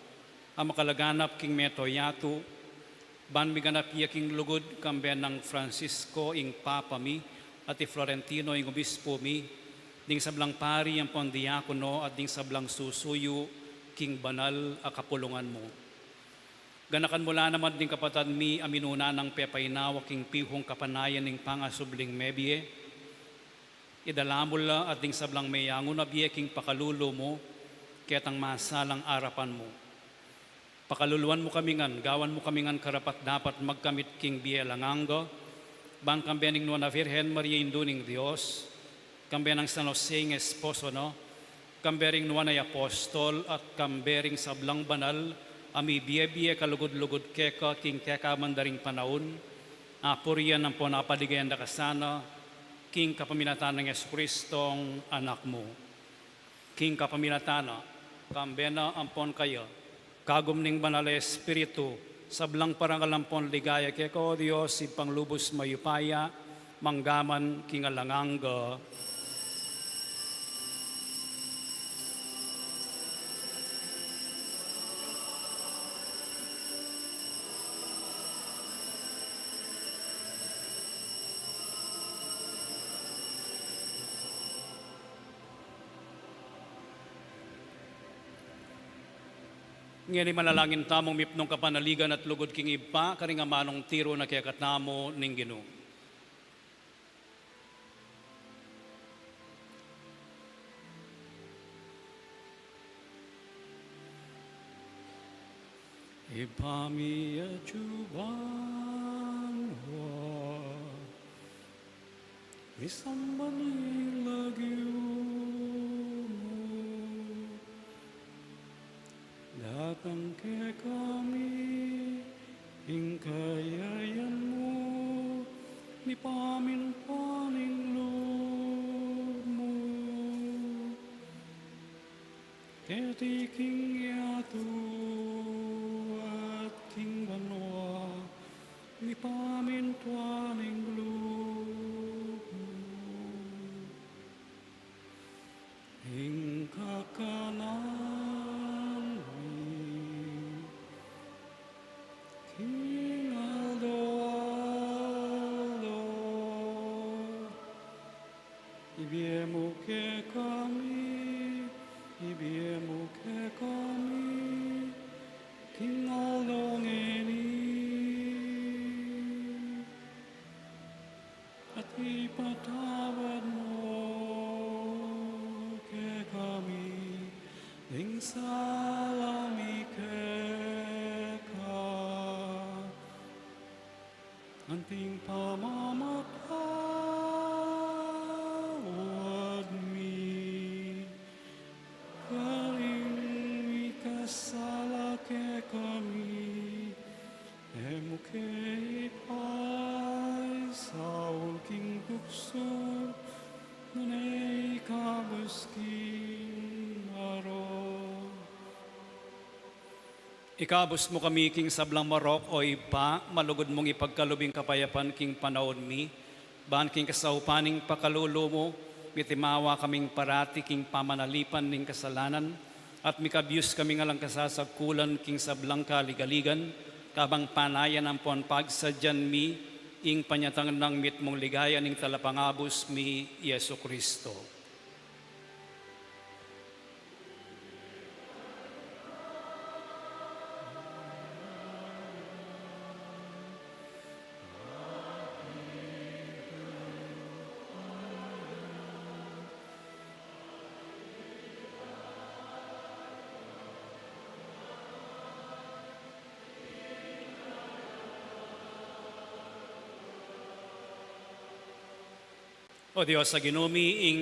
a makalaganap king mabilug a yatu, ban miganap ya king lugud kambe nang Francisco ing Papa mi, at i Florentino ing Obispo mi, ding sablang pari ampon diakono, at ding sablang susuyu king banal a kapulungan mu. Ganakan mu la naman ding kapatad mi a minuna nang pepainawa king pihung kapanayan ning pangasubling mebie. Idala mu la at ding sablang meyangu na bie king pakalulu mu, ketang masalang arapan mu. Pakaluluan mu kami ngan, gawan mu kami ngan karapat-dapat magkamit king bie alang angga, ban kambe ning Nuan a Virgen Maria, Indu ning Dios, kambe nang San Jose ing esposo na, kambe ring nuan a apostol, at kambe ring sablang banal a mibie-bie kalugud-lugud keka king kekaban da ring panaun, apurian ampon apaligayan da ka sana, king kapamilatan nang Jesucristong Anak mu. King kapamilatan na, kambe na ampon kaya, kagum ning Banal a Espiritu, sablang parangal ampon ligaya keka, o Dios, Ibpang lubus mayupaya, mangga man king alang angga. Ngeni manalangin tamung mipnung kapanaligan at lugud king Ibpa, karing amanung tiru na kekatamu ning Ginu. Ibpa mi atsu ka banua, misamban ya ing lagyu mu, datang kekami ing kayayan mu, mipamintuan ing lub mu keti king yatu at king banua, mipamintuan ing lub mu. Ing kakanan mi king aldo-aldo, ibie mu kekami, ibie mu kekami king aldo ngeni. At ipatawad mu kekami ing sala mi keka, anting pamamatawad mi karing mikasala kekami. E mu ke ipaisaul king tuksu, nune ikabus king marok. Ikabus mu kami king sablang marok, o Ibpa, malugud mung ipagkalub ing kapayapan king panaun mi, ban king kasaupan ning pakalulu mu, mitimawa kaming parati king pamanalipan ning kasalanan, At mikabyus kami ngan lang kasasagkulan king sablang kaligaligan, kabang panayan ampon pagsadyan mi ing panyatang nang mitmung ligaya ning Talapangabus mi, Jesucristo. O Dios a Ginu mi, ing,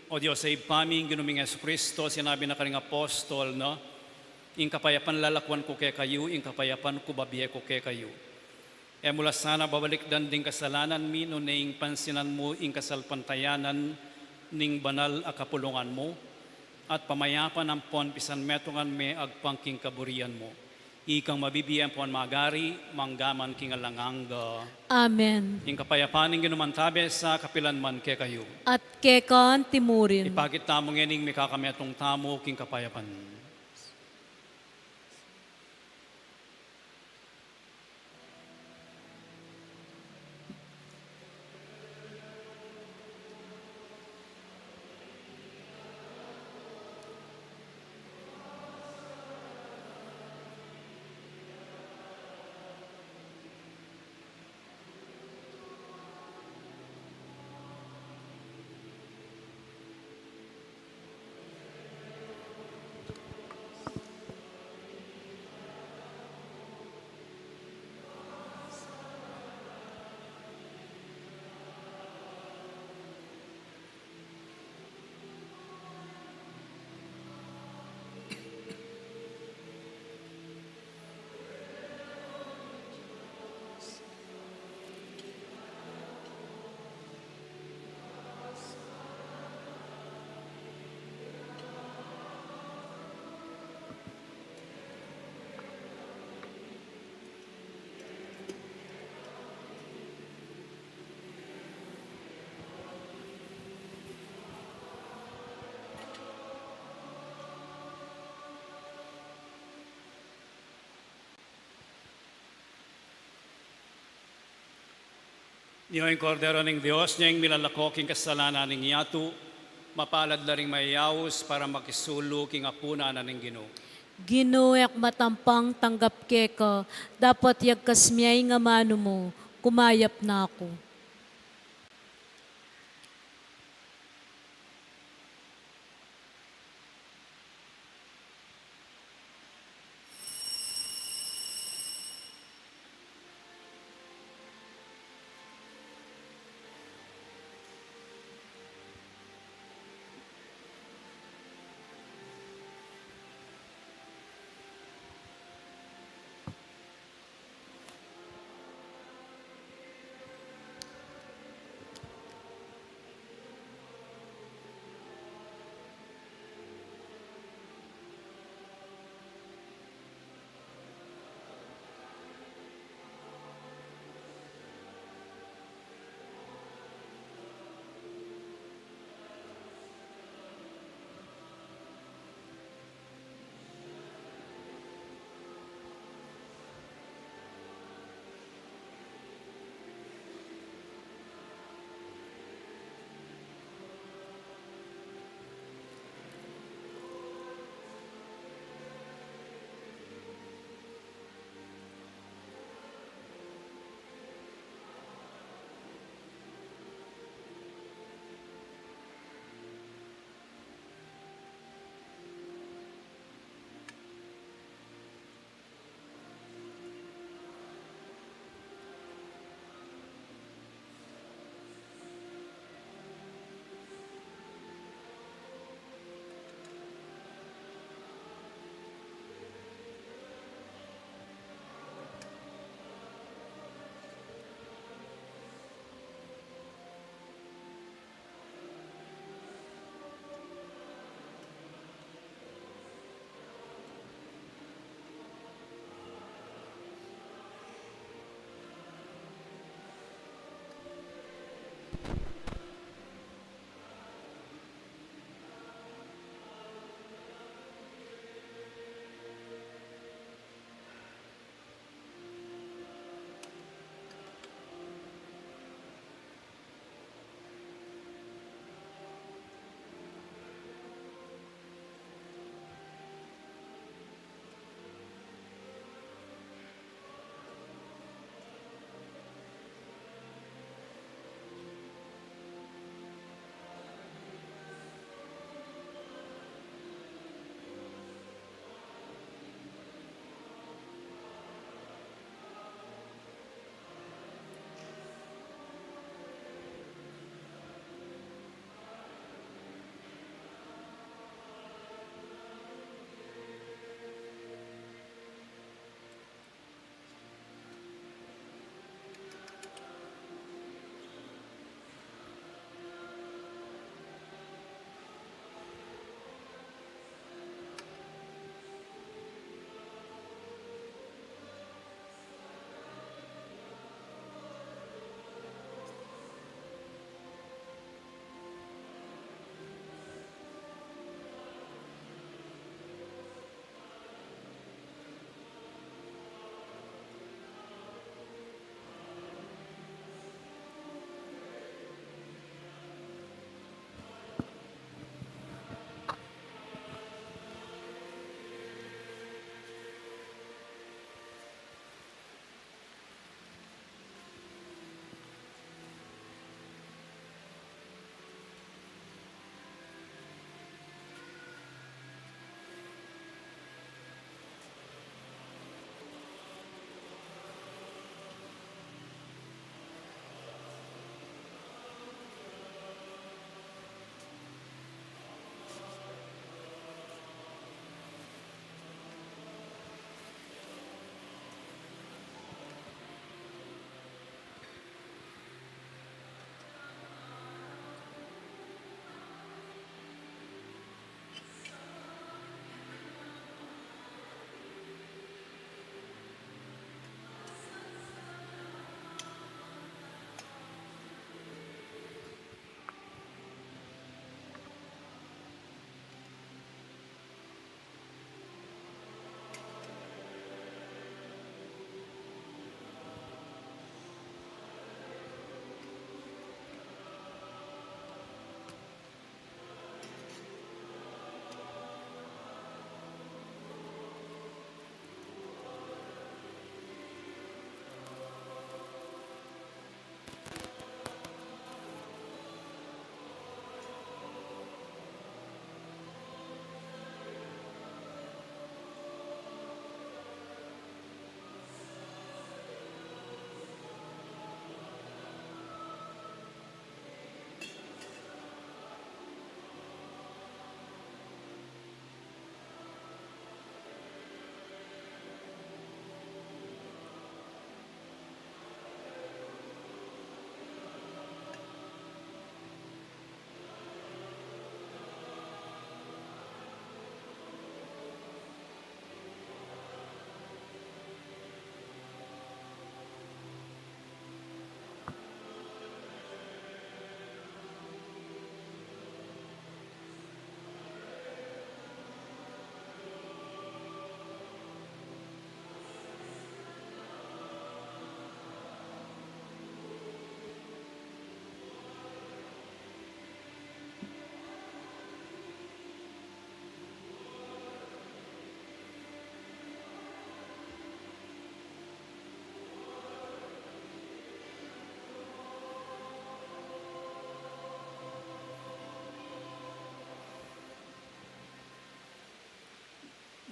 O Dios a Ibpa mi, ing Ginu ming Jesucristo, sinabi na karing apostol na, "Ing kapayapan lalakuan ku kekayu, ing kapayapan ku babie ku kekayu." E mu la sana babalikdan ding kasalanan mi, nune ing pansinan mu ing kasalpantayanan ning banal a kapulungan mu, at pamayapan ampon pisanmetungan me agpang king kaburian mu. Ikang mabibie ampon magari, mangga man king alang angga. Amen. Ing kapayapan ning Ginu mantabe sa kapilan man kekayu. At keka antimurin. Ipakit tamu ngening mikakametung tamu king kapayapan. Nyo ing Kordero ning Dios, nyo ing milalako king kasalanan ning yatu. Mapalad la ring mayayaus para makisulu king apunan na ning Ginu. Ginu, e ku matampang tanggap keka, dapot yagkas me ing amanu mu, kumayap na ku.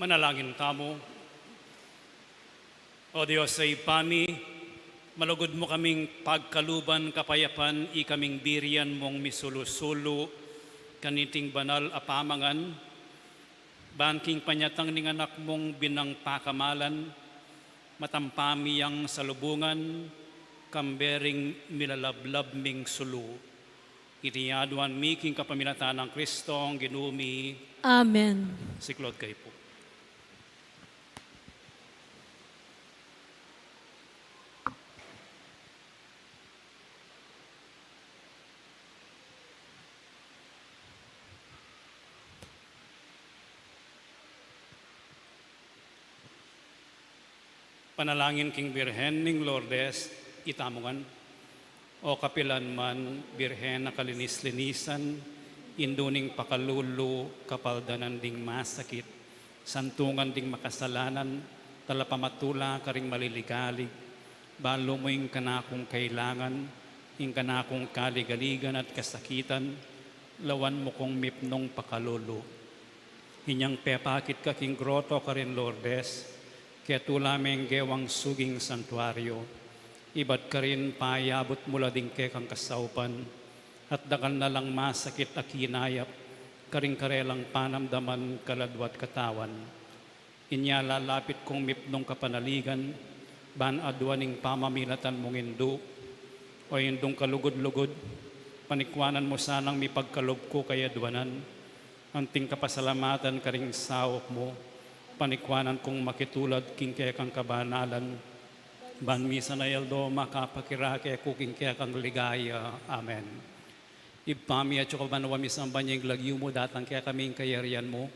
Manalangin tamu. O Dios a Ibpa mi, malugud mu kaming pagkaluban kapayapan, ikaming birian mung misulu-sulu kaniting banal a pamangan, ban king panyatang ning Anak mung binang pakamalan, matampa mi yang salubungan, kambe ring milalablab ming sulu. Iti aduan mi king kapamilatan nang Kristong Ginu mi. Amen. Siklaud kayu pu. Panalangin king Birhen ning Lourdes, itamu ngan. O kapilan man, Birhen a kalinis-linisan, indu ning pakalulu, kapaldanan ding masakit, santungan ding makasalanan, talapamatula karing maliligalig, balu mu ing kanakung kailangan, ing kanakung kaligaligan at kasakitan, lawan mu kung mipnung pakalulu. Inyang pepakit ka king groto karin Lourdes, ketula meng gewang suging santuario, ibat karin payabut mu la ding kekang kasaupan, at dakal na lang masakit a kinayap karing karelang panamdaman, kaladwa at katawan. Inya lalapit kung mipnung kapanaligan, ban aduan ing pamamilatan mung indu. O Indung kalugud-lugud, panikwanan mu sanang mipagkalub ku kayaduanan, anting kapasalamatan karing saup mu, panikwanan kung makitulad king kekang kabanalan, ban misan a aldo makapakirake ku king kekang ligaya. Amen. Ibpa mi, atsu ka banua, misamban ya ing lagyu mu, datang kekami ing kayarian mu,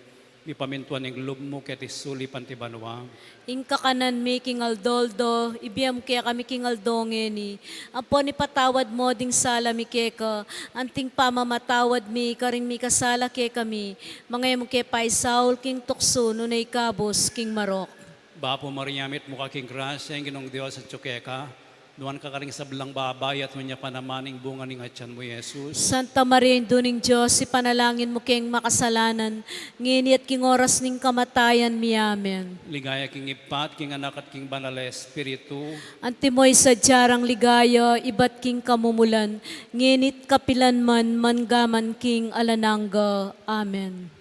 mipamintuan ing lub mu keti sulip anti banua. Ing kakanan mi king aldo-aldo, ibie mu kekami king aldo ngeni, ampon ipatawad mu ding sala mi keka, anting pamamatawad mi karing mikasala kekami, manga e mu ke paisaul king tuksu, nune ikabus king marok. Bapu Maria, mitmu ka king grasya, ing Ginung Dios atsu keka, nuan ka karing sablang babai, at nuan ya pa naman ing bunga ning atyan mu, Jesus. Santa Maria, Indu ning Dios, ipanalangin mu keng makasalanan, ngeni at king oras ning kamatayan mi. Amen. Ligaya king Ibpa, at king Anak, at king Banal a Espiritu. Antimo ing sadya rang ligaya, ibat king kamumulan, ngeni at kapilan man, mangga man king alang angga. Amen.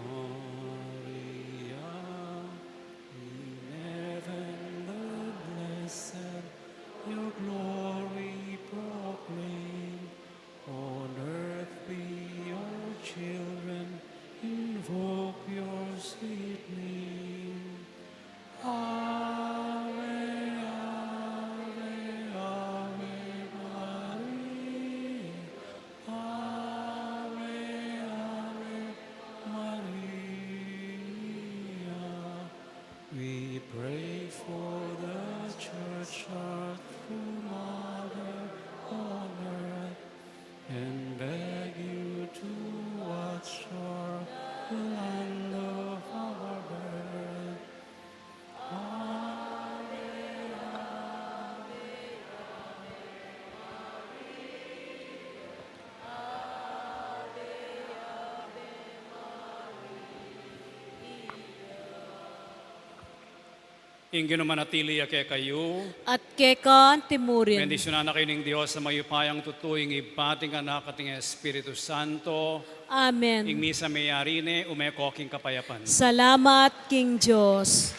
Maria, in heaven the blessed, your glory proclaim. On earth be your children, invoke your sweet name. Ave, Ave, Ave Maria. Ave, Ave Maria. We pray for the Church, our true Mother on earth, and beg you to watch o'er the land of our birth. Ave, Ave, Ave Maria. Ave, Ave Maria. Ing Ginu manatili ya kekayu. At keka antimurin. Bendisyunan na kayu ning Dios a mayupayang tutu, ing Ibpa, at ing Anak, at ing Espiritu Santo. Amen. Ing misa meyari ne, ume ko king kapayapan. Salamat king Dios.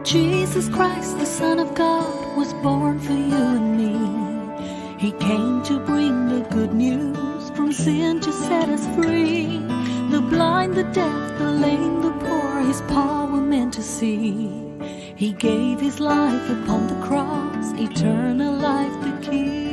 Jesus Christ, the Son of God, was born for you and me. He came to bring the good news, from sin to set us free. The blind, the deaf, the lame, the poor, his power meant to see. He gave his life upon the cross, eternal life the key.